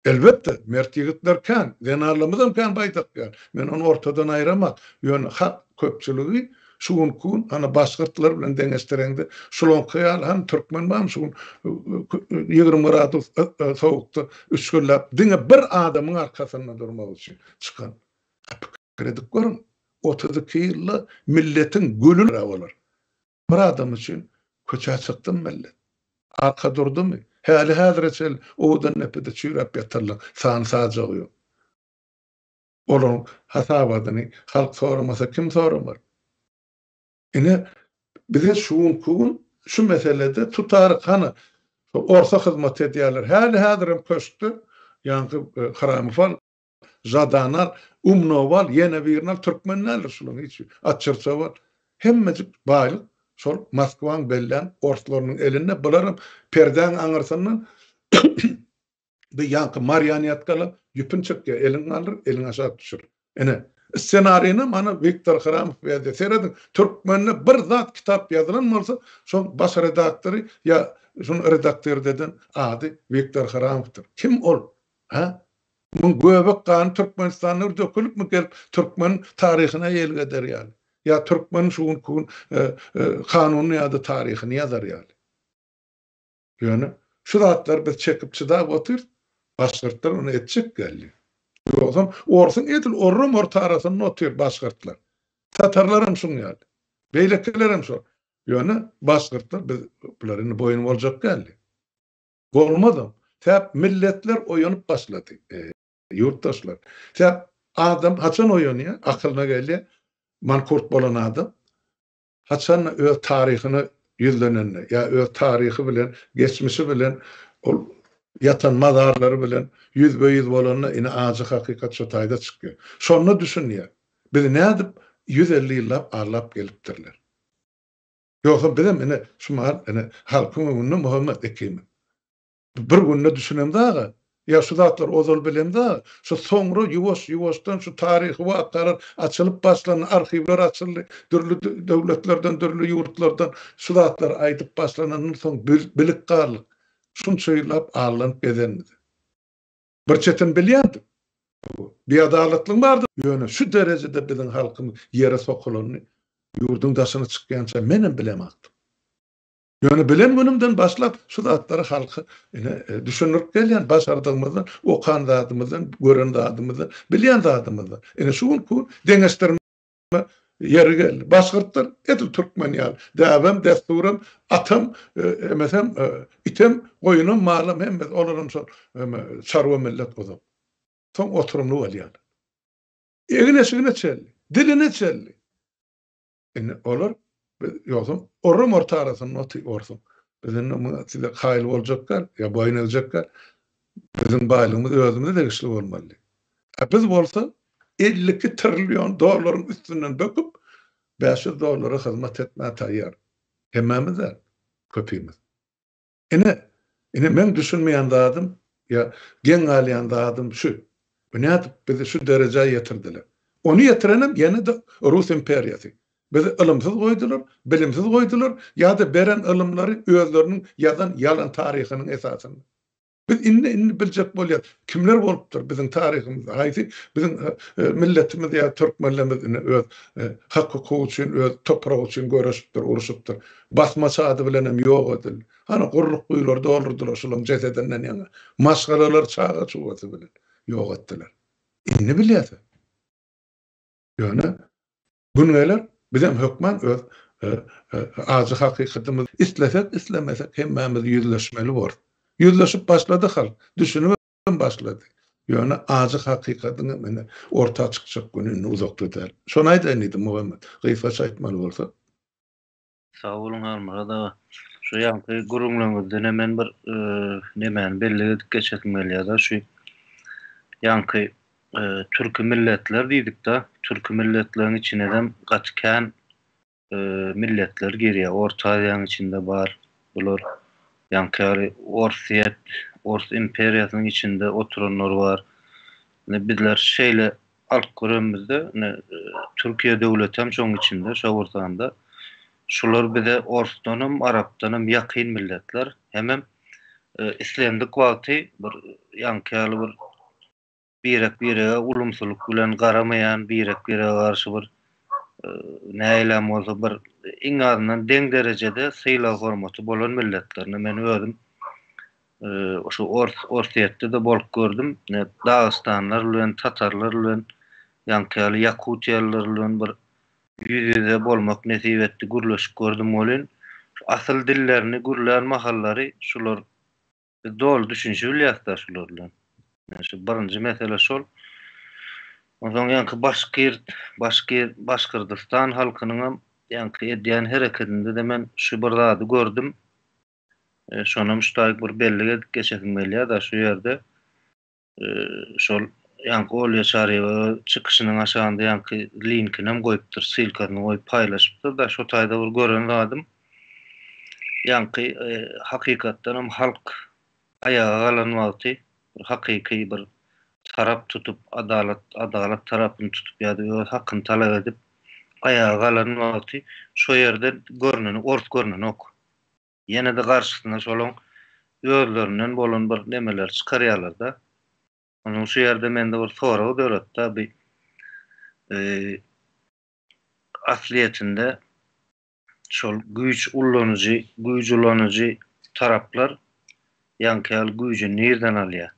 Elbetde, mert ýigitler kän, zenanlarymyzam kän baýdak ýaly. Men ony ortadan aýramak. Ýöne halk köpçüligi şu günki gün hany başgyrtlar bilen deňeşdireňde şulaňky ýaly hany türkmen barmy şu gün 20 gradus sowukda üç günläp diňe bir adamyň arkasynda durmak üçin çykan. Pikir edip görüň, 32 ýylda milletiň gülü bolar. Bir adam üçin köçä çykdym millet. Arka durdumy? Häli-häzire çenli Owadandepede çüýräp ýatyrlar, sany-sajagy ýok. Olaryň hasabatyny halk soramasa kim soramar? Ine, bize şu günki gün şu meselede tutaryk hany, orsa hyzmat edýärler. Häli-häzirem köşkde ýaňky Hramow al, Žadany al, Umnowy al, ýene birini al, türkmen däldir şularyň hiç biri. Atçyrçawy al. Hemmejik baýlyk şol Moskwaň bellän orslarynyň elinde. Bularam perdäň aňyrsyndan bu ýaňky marionetkalar ýüpüni çekýär. Eliňi galdyr, eliňi aşak düşür. Ine, ssenarini mana Wiktor Hramow ýazýar. Serediň, türkmende bir zat kitap ýazylan bolsa, şoň baş redaktory ýa şuny redaktird eden ady Wiktor Hramowdyr. Kim ol? Hä? Muň göbek gany Türkmenistanda bir dökülipmi gelip türkmeniň taryhyna eýelik eder ýaly? Ýa türkmeniň şu günki gün kanunyny ýa-da taryhyny ýazar ýaly? Ýöne şu zatlary biz çekip çydap otyrys, başgyrtlar ony etjek geldi. Ýogsam orsuň edil orram orta arasynda otyr başgyrtlar. Tatarlaram şuň ýaly. Beýlekilerem şol. Ýöne başgyrtlar biz bular indi boýun boljak geldi. Bolmazam. Sebäp milletler oýanyp başlady. Ýurtdaşlar. Sebäp adam haçan oýanýar, akylyna gelýär, mankurt bolan adam haçanda öz taryhyna ýüzlenende ýa öz taryhy bilen, geçmişi bilen ol ýatan mazarlary bilen ýüzbe-ýüz bolanda ine ajy hakykat şo taýda çykýar. Şonda düşünýär. Bizi nädip 150 ýyllap aldap gelipdirler. Ýogsa bizem ine şu mahal ine halkyň öňünde Muhammet ikimiz. Bir günde düşünemzag-a. Ýa şu zatlary ozal bilemzag. Şu soňra ýuwaş-ýuwaşdan şu taryhy wakalar açylyp başlandy, arhiwler açyldy, dürli döwletlerden, dürli ýurtlardan şu zatlary aýdyp başlanandan soň bilip galdyk. Şunça ýyllap allanyp gezenimizi. Bir çetini bilýändik. Biadalatlygyň bardy. Ýöne şu derejede biziň halkymyz ýere sokulanyny ýurduň daşyna çykýança menem bilemokdym. Ýöne bilen günümden başlap şu zatlary halka ine düşündirip gelýän, başardygymyzdan, okan zadymyzdan, gören zadymyzdan, bilýän zadymyzdan. Ine şu günki gün deňeşdirme. Ýeri geldi. Başgyrtlar edil türkmen ýaly. Däbem, dessuram, atam, emesem, item, goýunam, malam hemmesi olaram şol çarwa millet ozal. Soň oturymly bolýarlar. Egin-eşigine çenli, diline çenli. Indi olar biz ýogsam oram orta arasynda oty orsuň. Biz indi muňa size kaýyl boljak däl, ýa boýun egjek däl. Biziň baýlygymyz özümize degişli bolmaly. A biz bolsa 52 trillion dollaryň üstünden böküp, 500 dollara hyzmat etmäge taýýar. Hemmämiz däl, köpimiz. Ine, ine meň düşünmeýän zadym ýa geň galýan zadym şu. Bu nädip bizi şu derejä ýetirdiler? Ony ýetirenem ýene-de Rus imperiýasy. Bizi ylymsyz goýdular, bilimsiz goýdular ýa-da beren ylymlary özleriniň ýazan ýalan taryhynyň esasynda. Biz indi indi biljek bolýas, kimler bolupdyr biziň taryhymyzda, haýsy biziň milletimiz ýa türkmenlerimiz indi öz hak-hukugy üçin, öz topragy üçin göreşipdir, urşupdyr. Basmaçy ady bilen hem ýok edildi. Hany gurluk guýulary doldurdylar şolaryň jesedinden ýaňa. Maşgalalar çaga-çugasy bilen ýok etdiler. Indi bilýäs. Ýöne gün geler, bizem hökman öz ajy hakykatymyz islesek, islemesek hemmämiz ýüzleşmeli borus. Ýüzleşip başlady halk, düşünibem başlady. Ýöne ajy hakykatyň hem ine orta çykjak güni indi uzakda däl. Şony aýdaýyn diýdim Muhammet, gysgaça aýtmaly bolsa. Sag boluň Halmyrat aga. Şu ýaňky gürrüňleriňizden hem men bir nemäni bellik edip geçesim gelýär-de, şu ýaňky türki milletler diýdik-de, türki milletleriň içinedem gaty kän milletler girýär. Orta Aziýanyň içinde bar bular. Ýaňky ýaly Orsýet, Ors imperiýasynyň içinde oturanlar bar. Indi bizler şeýle alyp görenimizde, ine, Türkiýe döwletem şoň içinde, şo bir sanda. Şular bize orsdanam, arapdanam ýakyn milletler. Hemem islendik wagty bir ýaňky ýaly bir birek-birege ulumsylyk bilen garamaýan, birek-birege garşy bir nähilem bolsa bir iň azyndan deň derejede sylag-hormaty bolan milletler. Ine, men özüm Şu ors Orsýetde-de bolup gördüm. Ine, dagystanlar bilen, tatarlar bilen, ýaňky ýaly ýakutiýalylar bilen bir ýüz-ýüze bolmak nesip etdi, gürleşip gördüm welin, şu asyl dillerini gürlän mahallary şular biz doly düşünişibilýäs-dä şular bilen. Ine, şu birinji mesele şol. Onsoň ýaňky başkir, başkir, Başkyrdystan halkynyňam ýaňky edýän herekedinde-de men şu bir zady gördüm. Şonam şu taýyk bir bellik edip geçesim gelýär-de şu ýerde. Şol ýaňky Olýa Çaryýewa öz çykyşynyň aşagynda ýaňky linkinem goýupdyr, ssylkasyny goýup paýlaşypdyr-da, şo taýda bir gören zadym ýaňky hakykatdanam halk aýaga galan wagty bir hakyky bir tarap tutup, adalat adalat tarapyny tutup ýa-da öz hakyny talap edip aýaga galan wagty şo ýerde görneni ors görnenok. Ýene-de garşysyna şolaň özlerinden bolan bir nemeleri çykarýarlar-da. Onuň şu ýerde mende bir sorag döretdi-de, bi aslyýetinde şol güýç ullanyjy, güýç ulanyjy taraplar ýaňky ýaly güýjüni nirden alýar?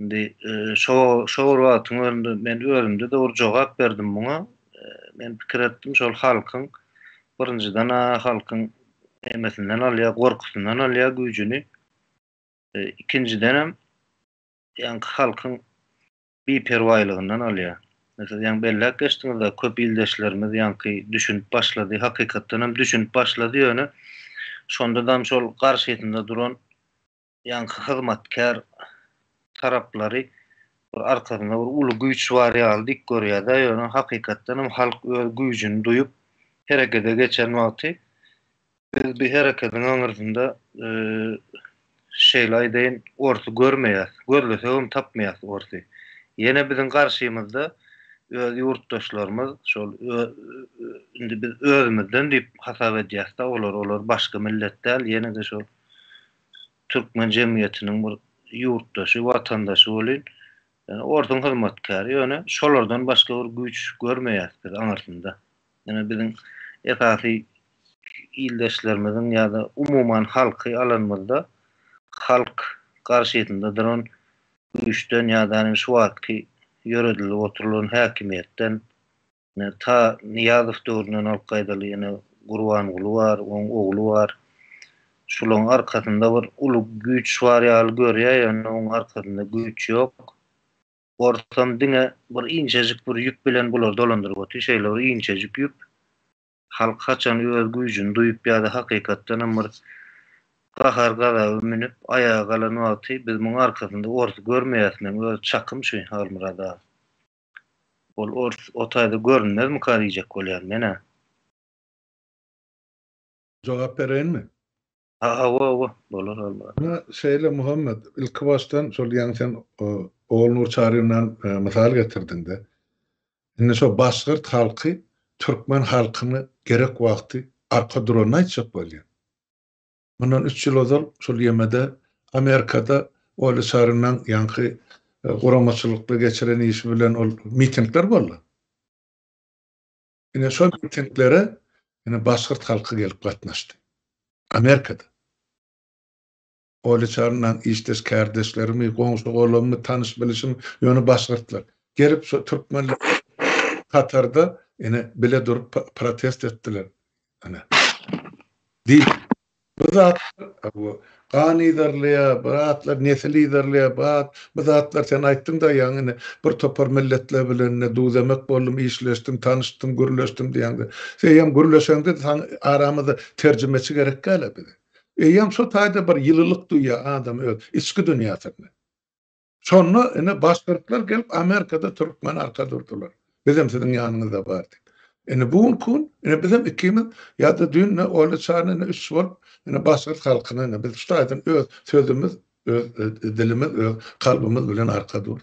Indi şo şo bir wagtyň özünde men özümde-de bir jogap berdim muňa. Men pikir etdim şol halkyň birinjiden-ä halkyň nemesinden alýar, gorkusyndan alýar güýjüni. Ikinjidenem ýaňky halkyň biperwaýlygyndan alýar. Siz ýaňy belläp geçdiňiz-de, köp ildeşlerimiz ýaňky düşünip başlady, hakykatdan hem düşünip başlady, ýöne şondadam şol garşysynda duran ýaňky hyzmatkär taraplary bir arkasynda bir uly güýç bar ýaly dik görýär-de, ýöne hakykatdan hem halk öz güýjüni duýup herekete geçen wagty biz bu hereketiň aňyrsynda şeýle aýdaýyn, orsy görmeýäs, gözlesegem tapmaýas orsy. Ýene biziň garşymyzda öz ýurtdaşlarymyz şol indi biz özümizden diýip hasap edýäs-de olar, olar başga millet däl, ýene-de şol türkmen jemgyýetiniň bir ýurtdaşy, watandaşy welin, ýöne orsuň hyzmatkäri, ýöne şolardan başga bir güýç görmeýäris biz aňyrsynda. Ýöne biziň esasy ildeşlerimiziň ýa-da umuman halky alanymyzda, halk garşysynda duran güýçden ýa-da şu wagtky ýöredilip oturylan häkimiýetden. Ine, ta Nyýazow döwründen alyp gaýdaly, ine, Gurbanguly bar, oň ogly bar. Şulaň arkasynda bir uly güýç bar ýaly görýär, ýöne oň arkasynda güýç ýok. Orsam diňe bir inçejik bir ýüp bilen bulary dolandyryp otyr, şeýle bir inçejik ýüp. Halk haçan öz güýjüni duýup ýa-da hakykatdanam bir gahar-gazaba münüp, aýaga galan wagty biz muň arkasynda orsy görmeýäs, meň öz çakym şu, Halmyrat aga. Ol ors o taýda görünmezmika diýjek bolýan men-ä. Jogap bereýinmi? Hawa, hawa, bolar Halmyrat. Ine, şeýle Muhammet, ilki başdan şol ýaňy sen Ogulnur Çaryýewdan mysal getirdiň-de. Indi şo başgyrt halky türkmen halkyna gerek wagty arka duranyny aýtjak bolýan. Mundan üç ýyl ozal şol ýemede Amerikada Oly Çarynyň ýaňky guramaçylykly geçiren işi bilen ol mitingler boldy. Ine şol mitinglere ine başgyrt halky gelip gatnaşdy. Amerikada. Oly Çarynyň işdeş kärdeşlerimi, goňşy-golammy, tanyş-bilişim, ýöne başgyrtlar. Gelip şo türkmenler hatarda ine bile durup protest etdiler. Ine. Diýip, bu zatlar bu gan yzarlaýar, bu zatlar nesil yzarlaýar, bu zat, bu zatlar sen aýtdyň-da ýaňy ine bir topar milletler bilen ine duz-emek boldum, işleşdim, tanyşdym, gürleşdim diýeňde. Eýýäm gürleşeňde saň aramyzda terjimeçi gerek däl-ä bize. Eýýäm şo taýda bir ýylylyk duýýar adam öz içki dünýäsinde. Şonda ine başgyrtlar gelip Amerikada türkmen arka durdular. Bizem siziň ýanyňyzda bar diýip. Ine bu günki gün ine bizem ikimiz ýa-da düýn ine Olli Çarny ine üç bolup ine başgyrt halkyna ine biz şu taýdan öz sözümiz, öz dilimiz, öz kalbymyz bilen arka dur.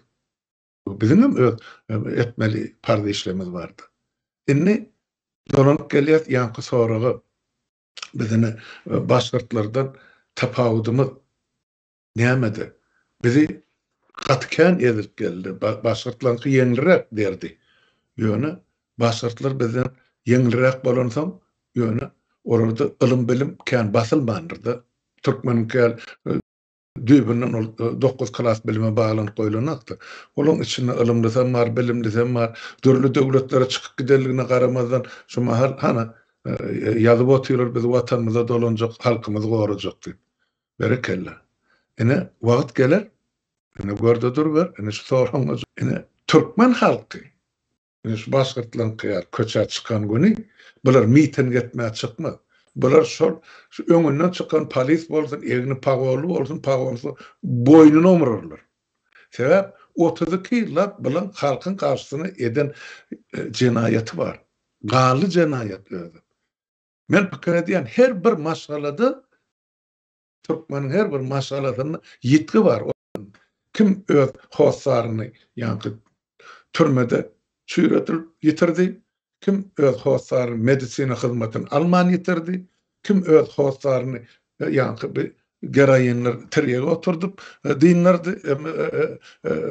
Biziňem öz etmeli parz işlerimiz bardy. Indi dolanyp gelýäs ýaňky soraga. Biz ine başgyrtlardan tapawudymyz Nämede? Bizi gaty kän ezilip geldi. Başgyrtlaryňky ýeňilräk derdi. Ýöne başgyrtlar bizden ýeňilräk bolansoň, ýöne olarda ylym-bilim kän basylmandyr-da. Türkmeniňki ýaly düýbünden ol dokuz klas bilime baglanyp goýlanokdy. Olaň içinde ylymlysam bar, bilimlisem bar. Dürli döwletlere çykyp gidenligine garamazdan, şu mahal hana ýazyp otyrlar biz watanymyza dolanjak, halkymyzy gorajak diýip. Berekella. Ine, wagt geler, ine gör-de duruber, ine şu soragyňa ine türkmen halky, ine şu başgyrtlaryňky ýaly köçä çykan güni bular miting etmä çykmaz. Bular şol şu öňünden çykan polis bolsun, egni pagonly bolsun, pagonsyz boýnuny omurarlar. Sebäp 32 ýyllap bulaň halkyň garşysyna eden jenaýaty bar. Ganly jenaýat özi. Men pikir edýän her bir maşgalada Türkmeniň her bir maşgalasynda ýitgi bar. Kim öz hossaryny ýaňky türmede çüýredilip ýitirdi, kim öz hossaryny medisina hyzmatyny alman ýitirdi, kim öz hossaryny ýaňky bir geroinler tirýege oturdyp dyndardy,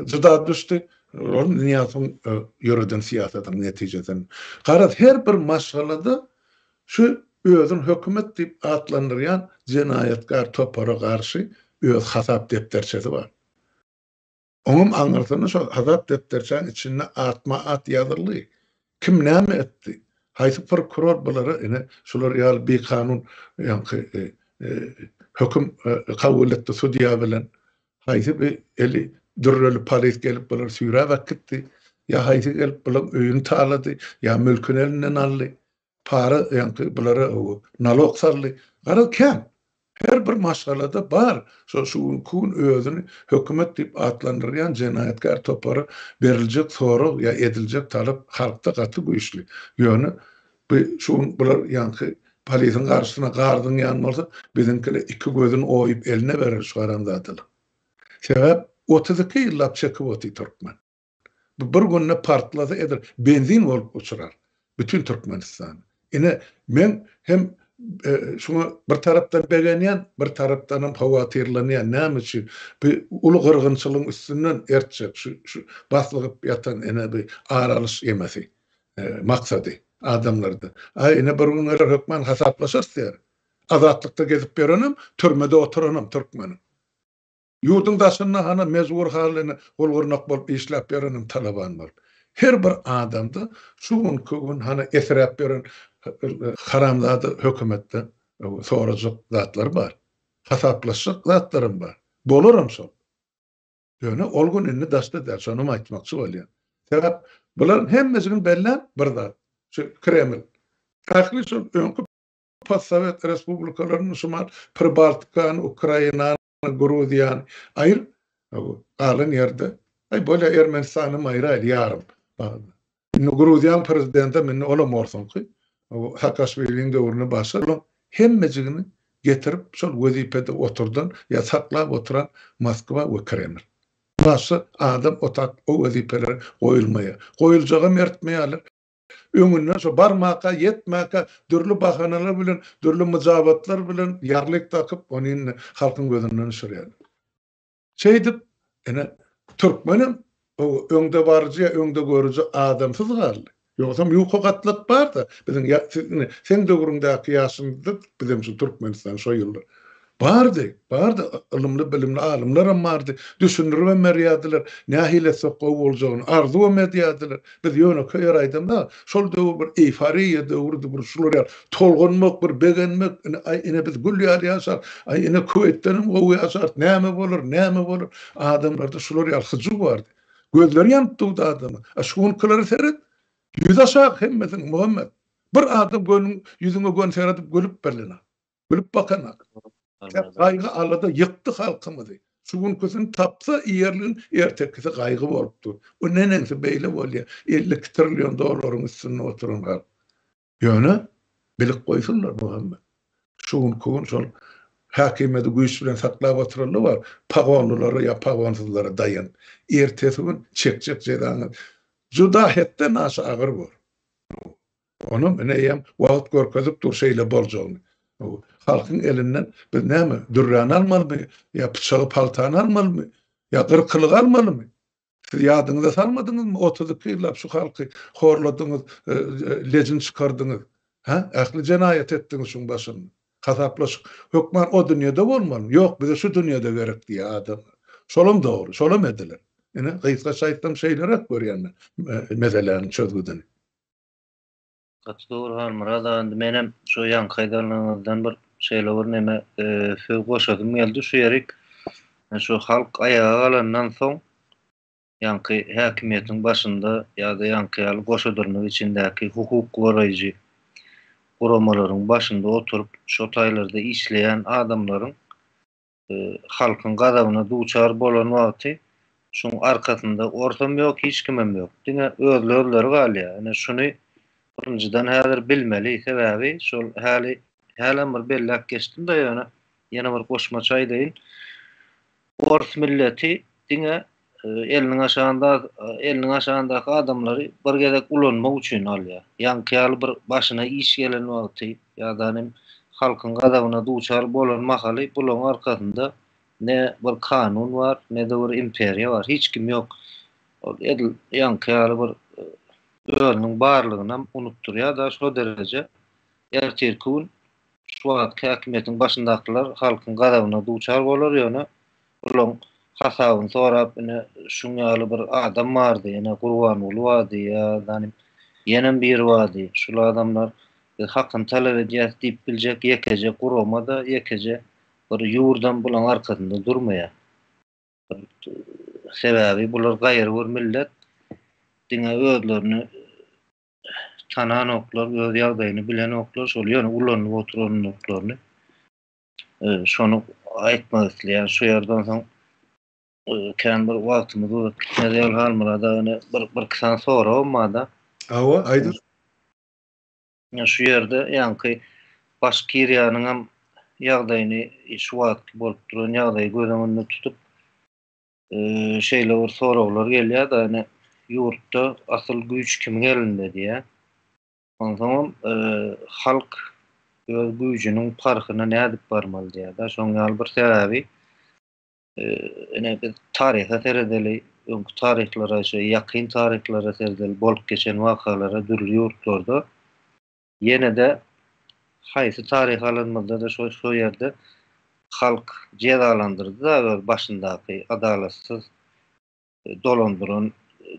jyda düşdi. Ol Nyýazowyň ýöreden syýasatynyň netijesinde. Garaz, her bir maşgalada Şu özüni hökümet diýip atlandyrýan jenaýatkär topara garşy öz hasap depderçesi bar. Oňam aňyrsynda şol hasap depderçäniň içinde atma-at ýazyldy. Kim näme etdi? Haýsy prokuror bulara ine şular ýaly bikanun ýaňky höküm kabul etdi sudýa bilen? Haýsy bir eli dürreli polis gelip bulary süýräp äkitdi? Ýa haýsy gelip bulaň öýüni talady, ýa mülküni elinden aldy? Para ýaňky bulara nalog saldy. Garaz kän. Her bir maşgalada bar. Şo şu günki gün özüni hökümet diýip atlandyrýan jenaýatkär topara beriljek sorag ýa ediljek talap halkda gaty güýçli. Ýöne bu şu gün bular ýaňky polisiň garşysyna gar zyňýan bolsa, biziňkiler iki gözüni oýup eline berer şu haramzadalyk. Sebäp 32 ýyllap çekip otyr türkmen. Bu bir günde partlasa edil benzin bolup uçurar bütin Türkmenistan. Ine men hem şuňa bir tarapdan begenýän, bir tarapdanam howatyrlanýan. Näme üçin? Bu uly gyrgynçylygyň üstünden ertjek şu şu baslygyp ýatan ine bu ar alyş ýemesi maksady adamlarda. Aý ine bir gün geler hökman hasaplaşarys diýer. Azatlykda gezip ýörenem, türmede oturanam türkmeniň. Ýurduň daşynda hana mejbur halyna gul-gyrnak bolup işläp ýörenem talaban bolup. Her bir adamda şu günki gün hany esräp ýören haramzada hökümetden sorajak zatlary bar. Hasaplaşjak zatlaram bar. Bolaram şol. Ýöne ol gün indi daşda däl, şonam aýtmakçy bolýan. Sebäp bularyň hemmesiniň bellän bir zat, şu Kreml. Ähli şol öňki postsowet respublikalaryny, şumal Pribaltikany, Ukrainany, Gruziýany aýyr, galan ýerde, aý bolýa Ermenistanam aýyraýly ýarym. Indi Gruziýanyň prezidentem indi olam orsuňky, Saakaşwiliniň döwründe başga olaň hemmejigini getirip şol wezipede oturdan ýa saklap oturan Moskwa we Kreml. Başga adam otap o wezipelere goýulmaýar. Goýuljagam ertmeýärler. Öňünden şo barmaka, ýetmäkä dürli bahanalar bilen, dürli myjabatlar bilen ýarlyk dakyp, ony indi halkyň gözünden düşürýärler. Şeýdip, ine, türkmenem öňdebaryjy ýa öňdegörüji adamsyz galdy. Ýogsam ýuka gatlak bar-da, biziň ýa, siz indi, seň döwrüňdäki ýaşyňyzda bizem şu Türkmenistan şo ýyllar bardy, bardy, ylymly-bilimli alymlaram bardy, düşündiribem berýärdiler, nähili etsek gowy boljagyny, arzuwam edýärdiler. Biz ýönekeý ýer aýdamda, şol döwür bir eýforiýa döwrüdi, bir şular ýaly tolgunmak, bir begenmek, ine, aý, ine biz gül ýaly ýaşarys, aý, ine Kuweýtdenem gowy ýaşarys, näme bolar, näme bolar? Adamlarda şular ýaly hyjuw bardy. Gözleri ýanyp durdy adamyň. A şu günkülere seret, ýüzi aşak hemmesiniň, Muhammet. Bir adam göni ýüzüňe göni seredip gülüp berlenok. Gülüp bakanak. Gaýgy-alada ýykdy halkymyzy. Şu günküsini tapsa iýerligiň ertekisi gaýgy bolup dur. O neneňsi beýle bolýar? 52 trillion dollaryň üstünde oturan halk. Ýöne bilip goýsunlar Muhammet. Şu günki gün şol häkimiýeti güýç bilen saklap oturanlar bar. Pagonlylara ýa pagonsyzlara daýanyp. Ertesi gün çekjek jezaňyz juda hetden aşa agyr bor. Onam ine eýýäm wagt görkezip dur şeýle boljagyny. Halkyň elinden biz näme, dürräni almalymy, ýa pyçagy paltany almalymy, ýa gyrkylygy almalymy? Siz ýadyňyza salmadyňyzmy 32 ýyllap şu halky horladyňyz, lejin çykardyňyz, hä? Ähli jenaýat etdiňiz şuň başynda. Hasaplaşyk hökman o dünýede bolmalymy? Ýok, bize şu dünýede gerek diýýär adamlar. Şolam dogry, şolam ediler. Ine, gysgaça aýtsam şeýleräk görýän men meseläniň çözgüdini. Gaty dogry Halmyrat aga indi menem şu ýaňky aýdanlaryňyzdan bir şeýle bir neme söz goşasym geldi şu ýerik şu halk aýaga galandan soň ýaňky häkimiýetiň başynda ýa-da ýaňky ýaly goşa dyrnak içindäki hukuk goraýjy guramalaryň başynda oturyp şo taýlarda işleýän adamlaryň halkyň gazabyna duçar bolan wagty şuň arkasynda orsam ýok, hiç kimem ýok. Diňe özli-özleri galýar. Ine şuny birinjiden häzir bilmeli. Sebäbi şol häli hälem bir belläp geçdim-de ýöne ýene bir goşmaça aýdaýyn. Ors milleti diňe eliniň aşagynda eliniň aşagyndaky adamlary bir gezek ulanmak üçin alýar. Ýaňky ýaly bir başyna iş gelen wagty ýa-da hem halkyň gazabyna duçar bolan mahaly bularyň arkasynda ne bir kanun bar, ne-de bir imperiýa bar. Hiç kim ýok. Ol edil ýaňky ýaly bir özüniň barlygynam unutdyrýar-da şo dereje. Ertirki gün şu wagtky häkimiýetiň başyndakylar halkyň gazabyna duçar bolar, ýöne Olaň hasabyny sorap ine şuň ýaly bir adam bardy, ine Gurbanguly bardy ýa zanim ýenem biri bardy, şul adamlar biz hakyny talap edýäs diýip biljek ýekeje gurama-da, ýekeje bir ýurdam bulaň arkasynda durmaýar. Sebäbi bular gaýry bir millet, diňe özlerini tananoklar, öz ýagdaýyny bilenoklar, şol ýöne ulanyp oturandyklaryny. Şony aýtmak isleýän şu ýerden soň kän bir wagtymyz uzak gitmez ýaly Halmyrat aga ine bir bir iki sany soragym barda. Hawa, aýdyň. Şu ýerde ýaňky Başkiriýanyňam ýagdaýyny şu wagtky bolup duran ýagdaýy göz öňünde tutup şeýle bir soraglar gelýär-de ine ýurtda asyl güýç kimiň elinde diýýär. Onsoňam halk öz güýjüniň parhyna nädip barmaly diýýär-de. Şoň ýaly bir sebäbi ine biz taryha seredeli, öňki taryhlara, şu ýakyn taryhlara seredeli, bolup geçen wakalara dürli ýurtlarda ýene-de haýsy taryhy alanymyzda-da şo şo ýerde halk jezalandyrdy-da öz başyndaky adalatsyz dolandyran.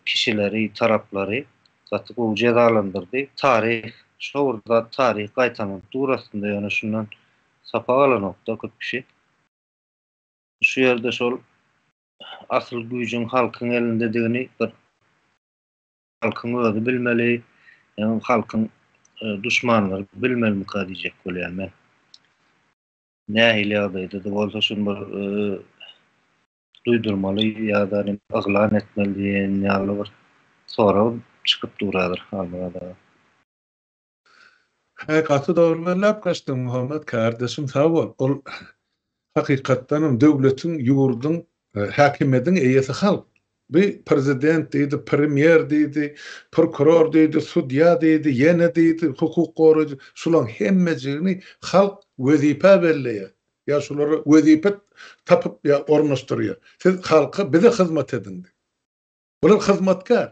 kişileri, taraplary gaty gowy jezalandyrdy. Taryh, şo bir zat taryh gaýtalanyp dur aslynda ýöne şundan sapak alanokda köp kişi. Şu ýerde şol asyl güýjüň halkyň elindedigini bir halkyň özi bilmeli, ýa halkyň duşmanlary bilmelimika diýjek bolýan men. Nähili ýagdaýda-da bolsa şuny bir duýdurmaly ýa-da yglan etmeli diýen ýaly bir sorag çykyp dur häzir Halmyrat aga. Hä gaty dogry belläp geçdiň Muhammet kardeşim sag bol. Ol hakykatdanam döwletiň ýurduň häkimiýediň eýesi halk. Bu prezident diýdi, premýer diýdi, prokuror diýdi, sudýa diýdi, ýene diýdi, hukuk goraýjy şulaň hemmejigini halk wezipä belleýär. Ýa şulara wezipe tapyp ýa ornaşdyrýar. Siz halka bize hyzmat ediň diýip. Bular hyzmatkär.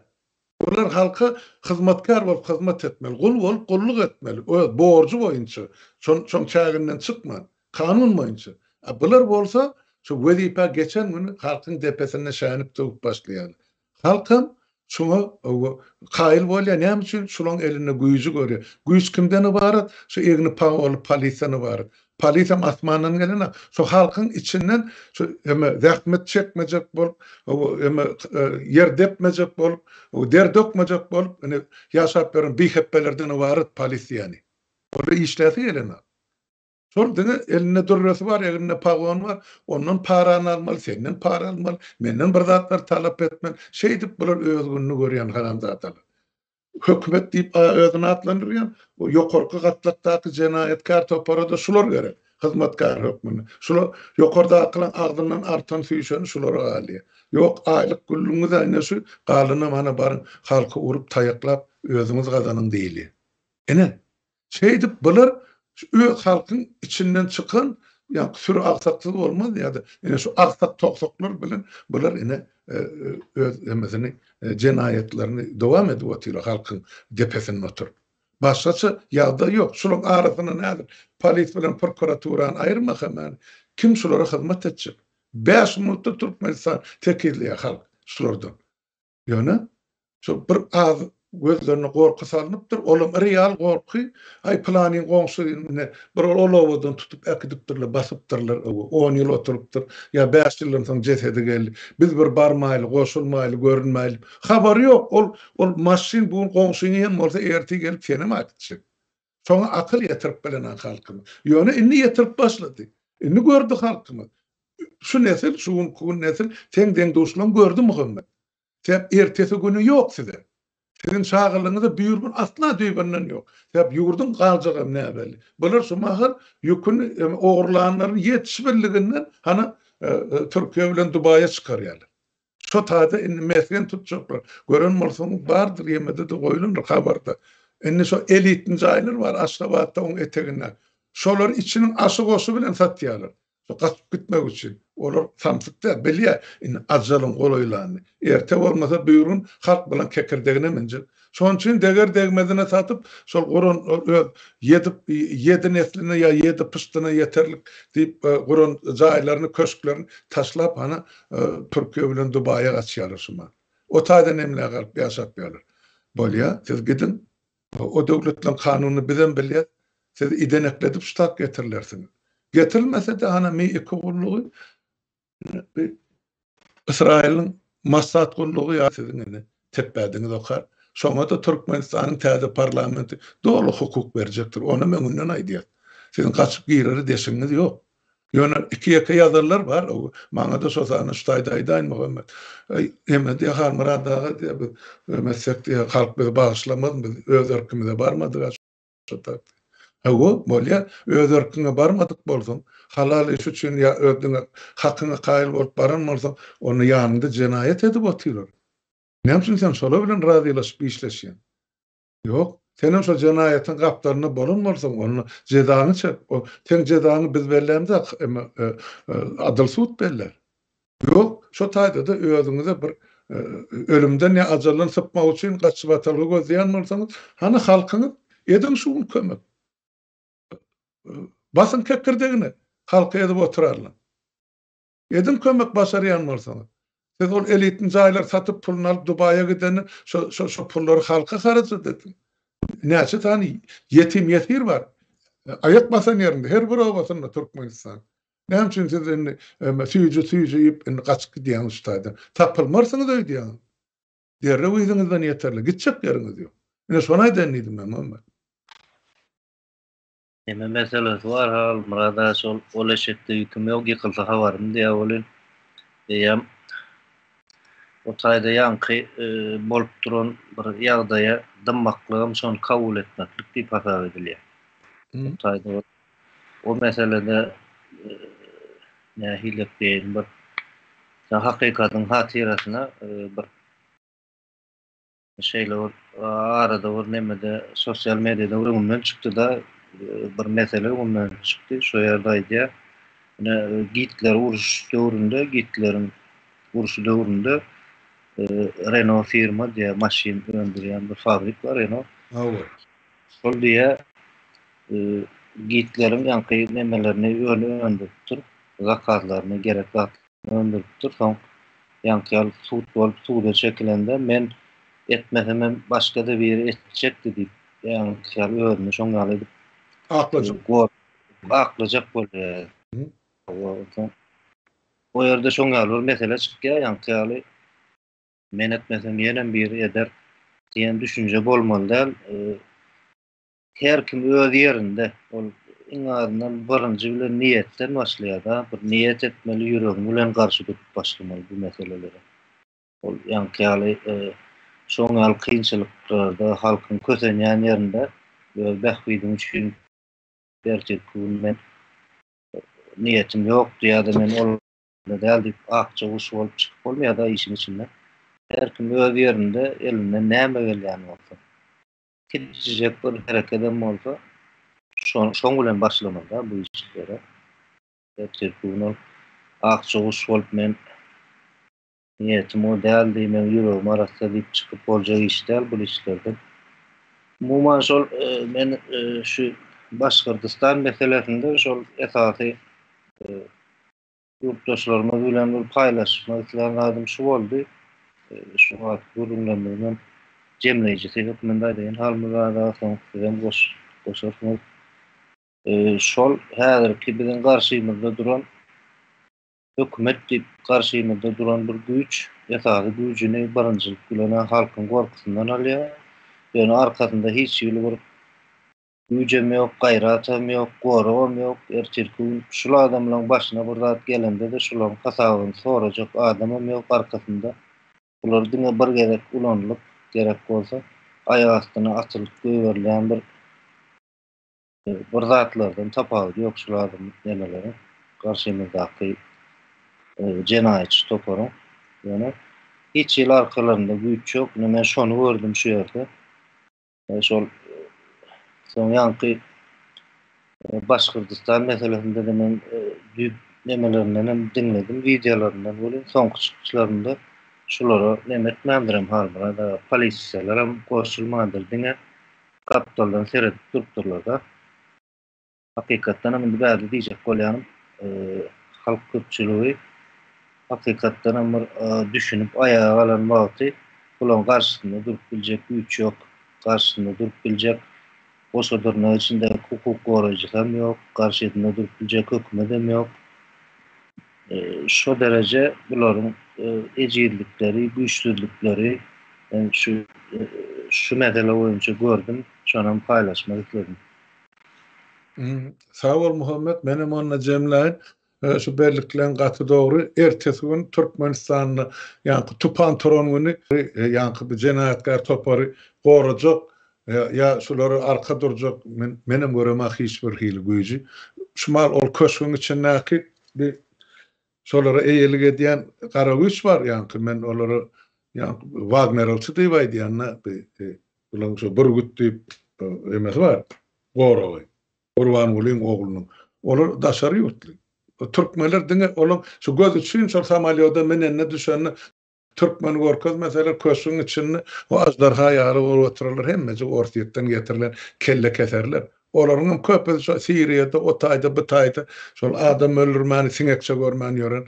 Bular halka hyzmatkär bolup hyzmat etmeli, gul bolup gulluk etmeli, öz borjy boýunça, şon şoň çäginden çykman, kanun boýunça. A bular bolsa şu wezipä geçen güni halkyň depesinde şänik döwüp başlaýarlar. Halkam şuňa kaýyl bolýar. Näme üçin? Şulaň elinde güýji görýär. Güýç kimden ybarat? Şu egni pagonly polisden ybarat. Polisem asmandan gelenok. Şu halkyň içinden şu eme zähmet çekmejek bolup, eme ýer depmejek bolup, der dökmejek bolup, ine ýaşap ýören bihepbelerden ybarat polis diýýäni. Olar işläsi gelenok. Şol diňe elinde dürresi bar, egninde pagony bar, ondan parany almaly, senden para almaly, menden bir zatlar talap etmeli. Şeýdip bular öz gününi görýän haramzadalar. Hökümet diýip özüni atlandyrýan o ýokarky gatlakdaky jenaýatkär topara-da şular gerek, hyzmatkär hökmünde. Şular ýokardakylaryň agzyndan artan süýşeni şulara galýar. Ýok, aýlyk güllügiňiz-ä ine şu, galanam hana baryň halky urup, taýaklap özüňiz gazanyň diýilýär. Ine, Şeýdip bular öz halkyň içinden çykan ýa süri agsaksyz bolmaz ýa-da ine şu agsak togsaklar bilen bular ine öz hemmesini jenaýatlaryny dowam edip otyrlar halkyň depesinde oturyp. Başgaça ýagdaý ýok. Şularyň arasyndan häzir polis bilen prokuraturany aýyrmasa many kim şulara hyzmat etjek? 5 minutda Türkmenistan tekizleýär halk şulardan. Ýöne şol bir az gözlerine gorky salnypdyr, olam real gorky, aý pylanyň goňşy ine bir ol obadan tutup äkidipdirler, basypdyrlar, on ýyl oturypdyr, ýa bäş ýyldan soň jesedi geldi, biz bir barmaýly, goşulmaýly, görünmäýli. Habary ýok, ol ol maşyn bu gün goňşyňy hem bolsa ertir gelip senem äkitjek. Şoňa akyl ýetirip bilenok halkymyz. Ýöne indi ýetirip başlady. Indi gördi halkymyz. Şu nesil, şu günki gün nesil seň deň-duşlaň gördi Muhammet. Sebäp ertesi güni ýok size. Siziň çagalygyňyza büýrgün asla düýbünden ýok. Sebäp ýurduň galjagam näbelli. Bular şu mahal ýüküni ogurlanlaryny ýetişbirliginden hany Türkiýe bilen Dubaýa çykarýarlar. Şo taýda indi mesgen tutjaklar. Gören bolsaňyz bardyr ýemede-de goýlandyr habarda. Indi şo elitni jaýlar bar Aşgabatda oň eteginde. Şolary içiniň aşy-goşy bilen satýarlar. Şo gaçyp gitmek üçin. Olar samsyk däl, bilýär indi ajalyň golaýlanyny. Erte bolmasa büýrün halk bilen kekirdegine münjek. Şonuň üçin deger-degmezine satyp, şol guran öz ýedi ýedi nesline ýa ýedi pyşdyna ýeterlik diýip guran jaýlaryny, köşklerini taşlap hany Türkiýe bilen Dubaýa gaçýarlar şu mahal. O taýdan emläk alyp ýaşap ýörler. Bolýa, siz gidiň. O döwletleriň kanunyny bizem bilýäs. Sizi idenekledip ştat getirilersiňiz. Getirilmese-de hany Mi iki gullugy Ysraýylyň Mossad gullugy ýa siziň indi tepbädiňiz okar. Şoňa-da Türkmenistanyň täze parlamenti doly hukuk berjekdir. Onam öňünden aýdýas. Siziň gaçyp girere deşigiňiz ýok. Ýöne iki-ýeke ýazarlar bar. Maňa-da şo sanda şu taýda aýdaýyn Muhammet. Eý, eme diýýär, Halmyrat aga diýýär, biz öme etsek diýýär, halk bizi bagyşlamaz, biz öz erkimize barmadyk-a şo taýda. Hawa, bolýar. Öz erkiňe barmadyk bolsaň, halal iş üçin ýa öz diňe hakyňa kaýyl bolup baran bolsaň, onda ýanyňda jenaýat edip otyrlar. Näme üçin sen şolar bilen razylaşyp işleşýäň? Ýok. Senem şo jenaýatyň gapdalynda bolan bolsaň, onda jezaňy çek. O seň jezaňy biz bellämzok, emma adyl sud bellär. Ýok, şo taýda-da özüňize bir ölümden ýa ajaldan sypmak üçin gaçybatalga gözleýän bolsaňyz, hany halkyňyz, ediň şu gün kömek. Basyň kekirdegine, halky ezip oturarlar. Ediň kömek başarýan bolsaňyz. Siz ol elitni jaýlary satyp puluny alyp Dubaýa gidende şo şo şo pullary halka harajat ediň. Näçe sany ýetim ýesir bar. Aýak basan ýerinde her bir obasynda Türkmenistan. Näme üçin siz indi süýji süýji iýip indi gaçyp gidýäňiz şu taýdan. Tapylmarsyňyz öýdýäňiz. Derrew yzyňyzdan ýeterler. Gitjek ýeriňiz ýok. Ine şony aýdaýyn diýdim men Muhammet. Neme meselesi bar Halmyrat aga şol ol eşekde ýüküm ýok ýykylsa habarym diýýär welin eýýäm o taýda ýaňky bolup duran bir ýagdaýa dymmaklygam şony kabul etmeklik diýip hasap edilýär. O taýda o meselede nähilek diýeýin bir hakykatyň hatyrasyna bir Şeýle bir arada bir nemede sosial mediada öňümden çykdy-da, bir mesele öňümden çykdy. Şo ýerde aýdýar, ine Gitler uruş döwründe, Gitleriň urşy döwründe Renault firma diýýär, maşyn öndürýän bir fabrik bar Renault. Hawa. Şol diýýär, Gitleriň ýaňky nemelerini öndüripdir, zakazlaryny, gerek zatlaryny. Öndüripdir. Soň ýaňky ýaly sud bolup, suda çekilende men etmesemem başga-da biri etjekdi diýip, ýaňky ýaly özüni şoň ýaly edip aklajak. Aklajak bolýar. Soň o ýerde şoň ýaly bir mesele çykýar, ýaňky ýaly men etmesem ýenem biri eder diýen düşünje bolmaly däl. Her kim öz ýerinde, ol iň azyndan birinji bilen niýetden başlaýar-da, bir niýet etmeli, ýüregiň bilen garşy durup başlamaly bu meselelere. Ol ýaňky ýaly şoň ýaly kynçylyklarda, halkyň kösenýän ýerinde öz bähbidiň üçin ertirki gün men niýetim ýokdy ýa-da men ol däl diýip akja guş bolup çykyp bolmaýar-da işiň içinde. Her kim öz ýerinde elinden näme gelýän bolsa. Kiçijek bir herekedem bolsa, şoň bilen başlamaly-da bu işlere. Ertirki gün ol akja guş bolup men niýetim o däldi, meň ýüregim arassa diýip çykyp boljak iş däl bul işlerden. Umuman şol men şu Başgyrdystan meselesinde şol esasy Ýurtdaşlarymyz bilen bir paýlaşmak islän zadym şu boldy. Şu wagtky gürrüňlerimiziň hem jemleýjisi hökmünde aýdaýyn Halmyrat aga, soň sizem goşarsyňyz. Şol häzirki biziň garşymyzda duran hökümet diýip garşymyzda duran bir güýç esasy güýjüni birinjilik bilen halkyň gorkusyndan alýar. Ýöne arkasynda hiç hili bir Güýjem ýok, gaýratam ýok, goragam ýok. Ertirki gün şul adamlaň başyna bir zat gelende-de şularyň hasabyny sorajak adamam ýok arkasynda. Bular diňe bir gezek ulanylyp, gerek bolsa, aýak astyna atylyp goýberilýän bir bir zatlardan tapawudy ýok şul adam nemeleriň, garşymyzdaky jenaýatçy toparyň. Ýöne hiç hili arkalarynda güýç ýok. Ine men şony gördüm şu ýerde. Şol soň ýaňky Başgyrdystan meselesinde-de men düýp nemelerinden hem diňledim, wideolaryndan welin soňky çykyşlarynda şulara neme etmändirem Halmyrat aga, polisiýalaram goşulmandyr, diňe gapdaldan seredip durupdyrlar-da. Hakykatdan hem indi bärde diýjek bolýanym, halk köpçüligi hakykatdan hem bir düşünip aýaga galan wagty bularyň garşysynda durup biljek güýç ýok. Garşysynda durup biljek goşa dyrnak içindäki hukuk goraýjysam ýok, garşysynda durup biljek hökümetem ýok. Şo dereje bularyň ejizlikleri, güýçsüzlikleri men şu şu mesele boýunça gördüm, şonam paýlaşmak isledim. Sag bol Muhammet, menem onda jemläýin. Şu bellikleň gaty dogry. Ertesi gün Türkmenistanda ýaňky tupan turan güni ýaňky bu jenaýatkär topary gorajak ýa şulara arka durjak men menem göremok hiç bir hili güýji. Şu mal ol köşgüň içindäki bir şolara eýelik edýän gara güýç bar ýaňky men olara ýaňky wagnerowçy diýip aýdýan-da bularyň şo bürgüt diýip emesi bar goragy Gurbangulyň oglunyň. Olar daşary ýurtly. Türkmenler diňe olaň şu göz üçin şol samolýoda minende düşende türkmeni görkezmeseler köşgüň içinde o aždarha ýaly bolup oturarlar hemmejik Orsýetden getirilen kelle keserler. Olaryň hem köpüsi şo Siriýada, o taýda, bu taýda şol adam öldürmäni siňekçe görmän ýören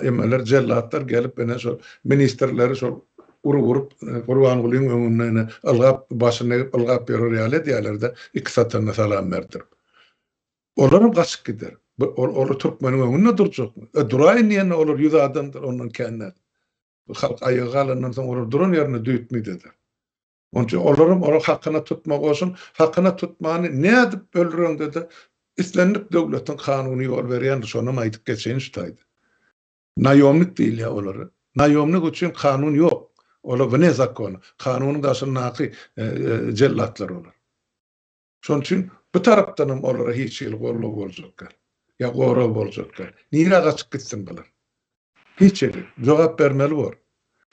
emeler, jellatlar gelip ine şol ministrleri şol urup-urup Gurbangulyň öňünde ine ylgap, başyny egip ylgap ýörer ýaly edýärler-de, iki satanyna salam berdirip. Olaram gaçyp gider. Bu olar türkmeniň öňünde durjakmy? E duraýyn diýende olar ýüz adamdyr, ondan kän däl. Bu halk aýaga galandan soň olar duran ýerinde düýtmüt eder. Onuň üçin olaram olar hakyna tutma goşun, hakyna tutmany nädip öldüreňde-de islendik döwletiň kanuny ýol berýändir, şonam aýdyp geçeýin şu taýda. Naýomnik diýilýär olara. Naýomnik üçin kanun ýok. Olar wne zakona, kanunyň daşyndaky jellatlar olar. Şonuň üçin bu tarapdan hem olara hiç hili goldaw boljak däl. Ýa gorag boljak däl. Nirä gaçyp gitsin bular? Hiç ýere. Jogap bermeli bor.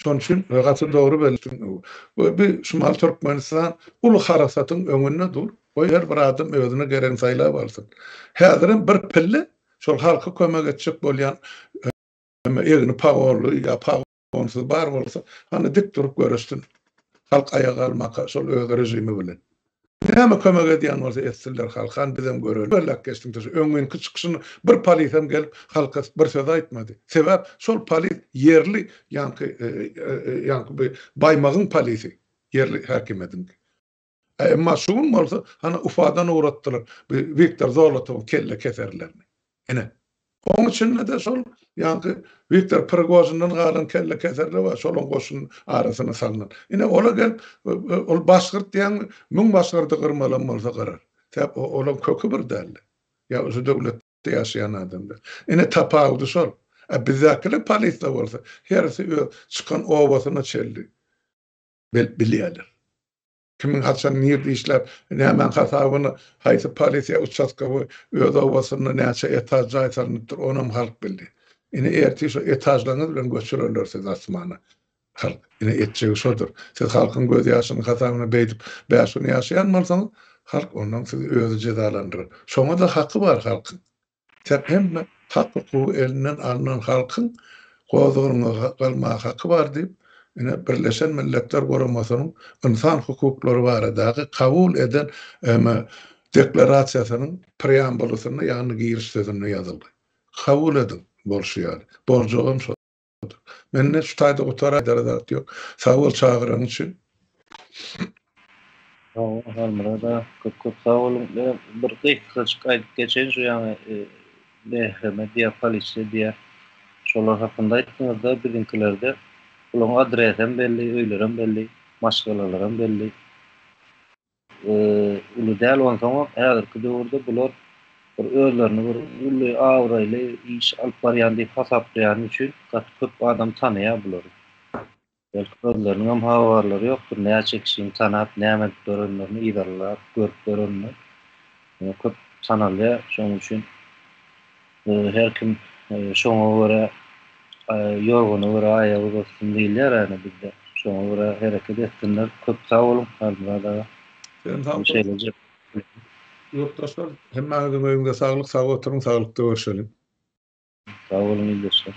Şonuň üçin gaty dogry bellediň. Bu Şimal Türkmenistan uly harasatyň öňünde dur. Goý her bir adam özüne geregini saýlap alsyn. Häzirem bir pille şol halka kömek etjek bolýan egni pagonly ýa Onsuz bar bolsa, hany dik durup göreşsin. Halk aýaga galmaka şol öz režimi bilen. Näme kömek edýän bolsa etsinler halka, hany bizem göreli. Belläp geçdiň şu öňňinki çykyşyny bir polisem gelip halka bir söz aýtmady. Sebäp şol polis ýerli ýaňky ýaňky bu Baýmagyň polisi ýerli häkimiýetiňki. Emma şu gün bolsa hany Ufadan ugratdylar bu Wiktor Zolotowyň kelle keserlerini. Ine. Oň içinde-de şol ýaňky Wiktor Prigožinden galan kelle keserler bar, şolaň goşun arasyna salnan. Ine ola gelip ol başgyrt diýýäňmi, müň başgyrdy gyrmalam bolsa gyrar. Sebäp olaň köki bir däldi. Ýa şu döwletde ýaşaýan adamlar. Ine tapawudy şol. A bizdäkiler polisiýa bolsa hersi öz çykan obasyna çenli bilýärler. Kimiň haçan nirde işläp, nämäň hasabyna haýsy polisiýa uçastkowy öz obasynda näçe etaž jaý salnypdyr, onam halk bildi. Ine ertir şo etažlaryňyz bilen göçürerler sizi asmana. Halk ine etjegi şodur. Siz halkyň göz ýaşynyň hasabyna beýdip bäş gün ýaşaýan bolsaňyz, halk ondan sizi özi jezalandyrar. Şoňa-da haky bar halkyň. Sen hemme hak-hukugy elinden alnan halkyň gozgalaňa galmaga haky bar diýip, ine, Birleşen Milletler Guramasynyň ynsan hukuklary baradaky kabul eden Deklarasiýasynyň preambulasynda, ýagny giriş sözünde ýazyldy. Kabul ediň, bolşy ýaly. Boljagam şo. Mende şu taýda gutaraýdara zat ýok. Sag bol çagyraň üçin. Sag bol Halmyrat aga. Köp köp sag boluň. Men bir gysgajyk aýdyp geçeýin şu ýaňy BHM diýýär, polisiýa diýýär. Şolar hakynda aýtdyňyzda biziňkilerde bularyň adresem belli, öýlerem belli, maşgalalaram belli. Uly däl onsoňam häzirki döwürde bular bir özlerini bir uly abraýly iş alyp barýan diýip hasaplaýany üçin gaty köp adam tanaýar bulary. Belki özleriniňem habarlary ýokdur näçe kişini tanap näme edip ýörenlerini yzarlap görüp ýörenini. Ýöne köp tanalýar şonuň üçin Her kim şoňa görä ýorgana görä aýak uzatsyn diýilýär ýa bizde. Şoňa görä hereket etsinler. Köp sag boluň Halmyrat aga. Sen sag bol. Şeýleje. Ýurtdaşlar hemmäňiziň öýüňize saglyk sag oturyň saglykda görşeliň. Sag boluň ildeşler.